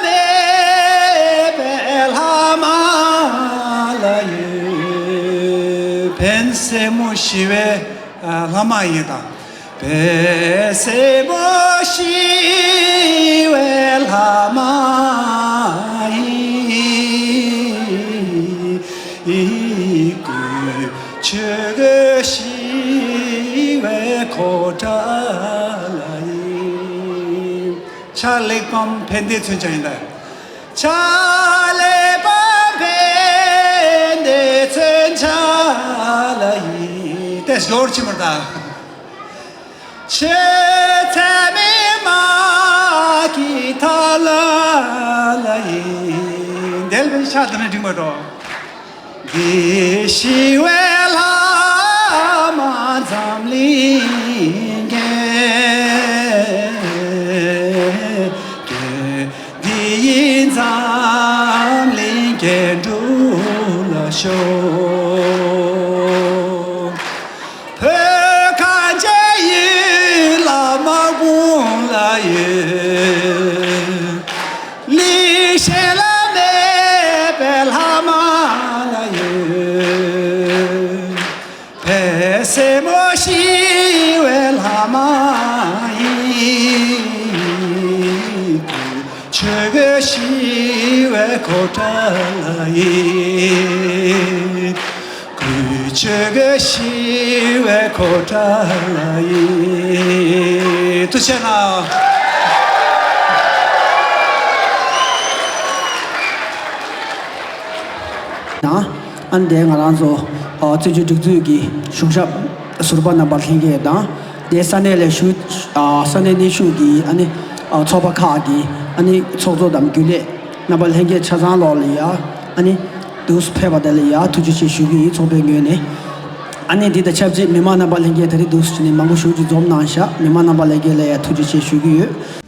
མེད་པའི་ལྷ་མ་ལ་ཡོད། བོན་སྲས་མོ་ཞི་བའི་ལྷ་མ་ཡིན་དང་། བོན་སྲས་མོ་ཞི་བའི་ལྷ་མ་ཡིན། སྐུ་ཆོས་གོས་ཞི་བའི་ཁོ་ཁྲ་ལ་ཡིན། ཕྱག་གླེགས་བམ་ཕན་བདེ་མཚོན་ཆ་ཡིན་ད། ཕྱག་གླེགས་བམ་ཕན་བདེ་མཚོན་ཆ་ལ་ཡིན། ཞོར་ཕྱིན་པར་གདའ། ཆོས་མཚན་མའི་མ་གི་ཐ་ལ་ལ་ཡིན། དེ་ལ་ཕྱག་དེ་ནས་འགྲིག་མ་འགྲོ། འདི་ཞི་བའི་ལྷ་མ་འཛམ་གླིང་རྒྱལ། འདི་ཡིས་འཛམ་གླིང་རྒྱན་དྲུག་ལ་ཤོག། བོད་གངས་ཅན་ཡུལ་ལ་དམག་དཔུང་ལ་ཡོད། ལི་ཤན་ལ་མེད་པའི་ལྷ་མ་ལ་ཡོད། བོད་སྲས་མོ་ཞི་བའི་ལྷ་མ་ཡིན། ཆོས་གོས་ཞི་བའི་གོ་ཁྲབ་ལ་ཡིན། གུས་ཆོས་གོས་ཞི་བའི་གོ་ཁྲབ་ལ་ཡིན། ཐུགས་རྗེ་གནང་། དང་། ཨ་ནི་དེ་ང་རང་ཚོ་ཨ་བཙན་བྱོལ་སྒྲིག་འཛུགས་ཀྱི་གཞུང་ཞབས་ཟུར་པ་རྣམ་པ་ལྷན་རྒྱས་དང་། དེ་ས་གནས་ལས་ཞུགས་ཨ་ས་གནས་གནས་ཞུགས་ཀྱི་ཨ་ནི་ཨ་ཚོགས་པ་ཁག་གི་ཨ་ནི་ཚོགས་གཙོ་དང་རྒྱུན་ལས་རྣམ་པ་ལྷན་རྒྱས་ཆ་ཚང་ལོག་ལ་ཡ་ཨ་ནི་དུས་སུ་ཕེབས་པ་དེ་ལ་ཡ་ཐུགས་རྗེ་ཆེ་ཞུ་གི་ཡིན། ཚོགས་པའི་ངོས་ནས། ཨ་ནི་འདི་དང་ཆབས་ཅིག་མི་མང་རྣམ་པ་ལྷན་རྒྱས་ད་རེས་དུས་སུ་བྱས་ནས་མང་པོ་ཞེ་ཅིག་འཛོམས་གནང་ཤག། མི་མང་རྣམ་པ་ལྷན་རྒྱས་ལ་ཡ་ཐུགས་རྗེ་ཆེ་ཞུ་གི་ཡོད།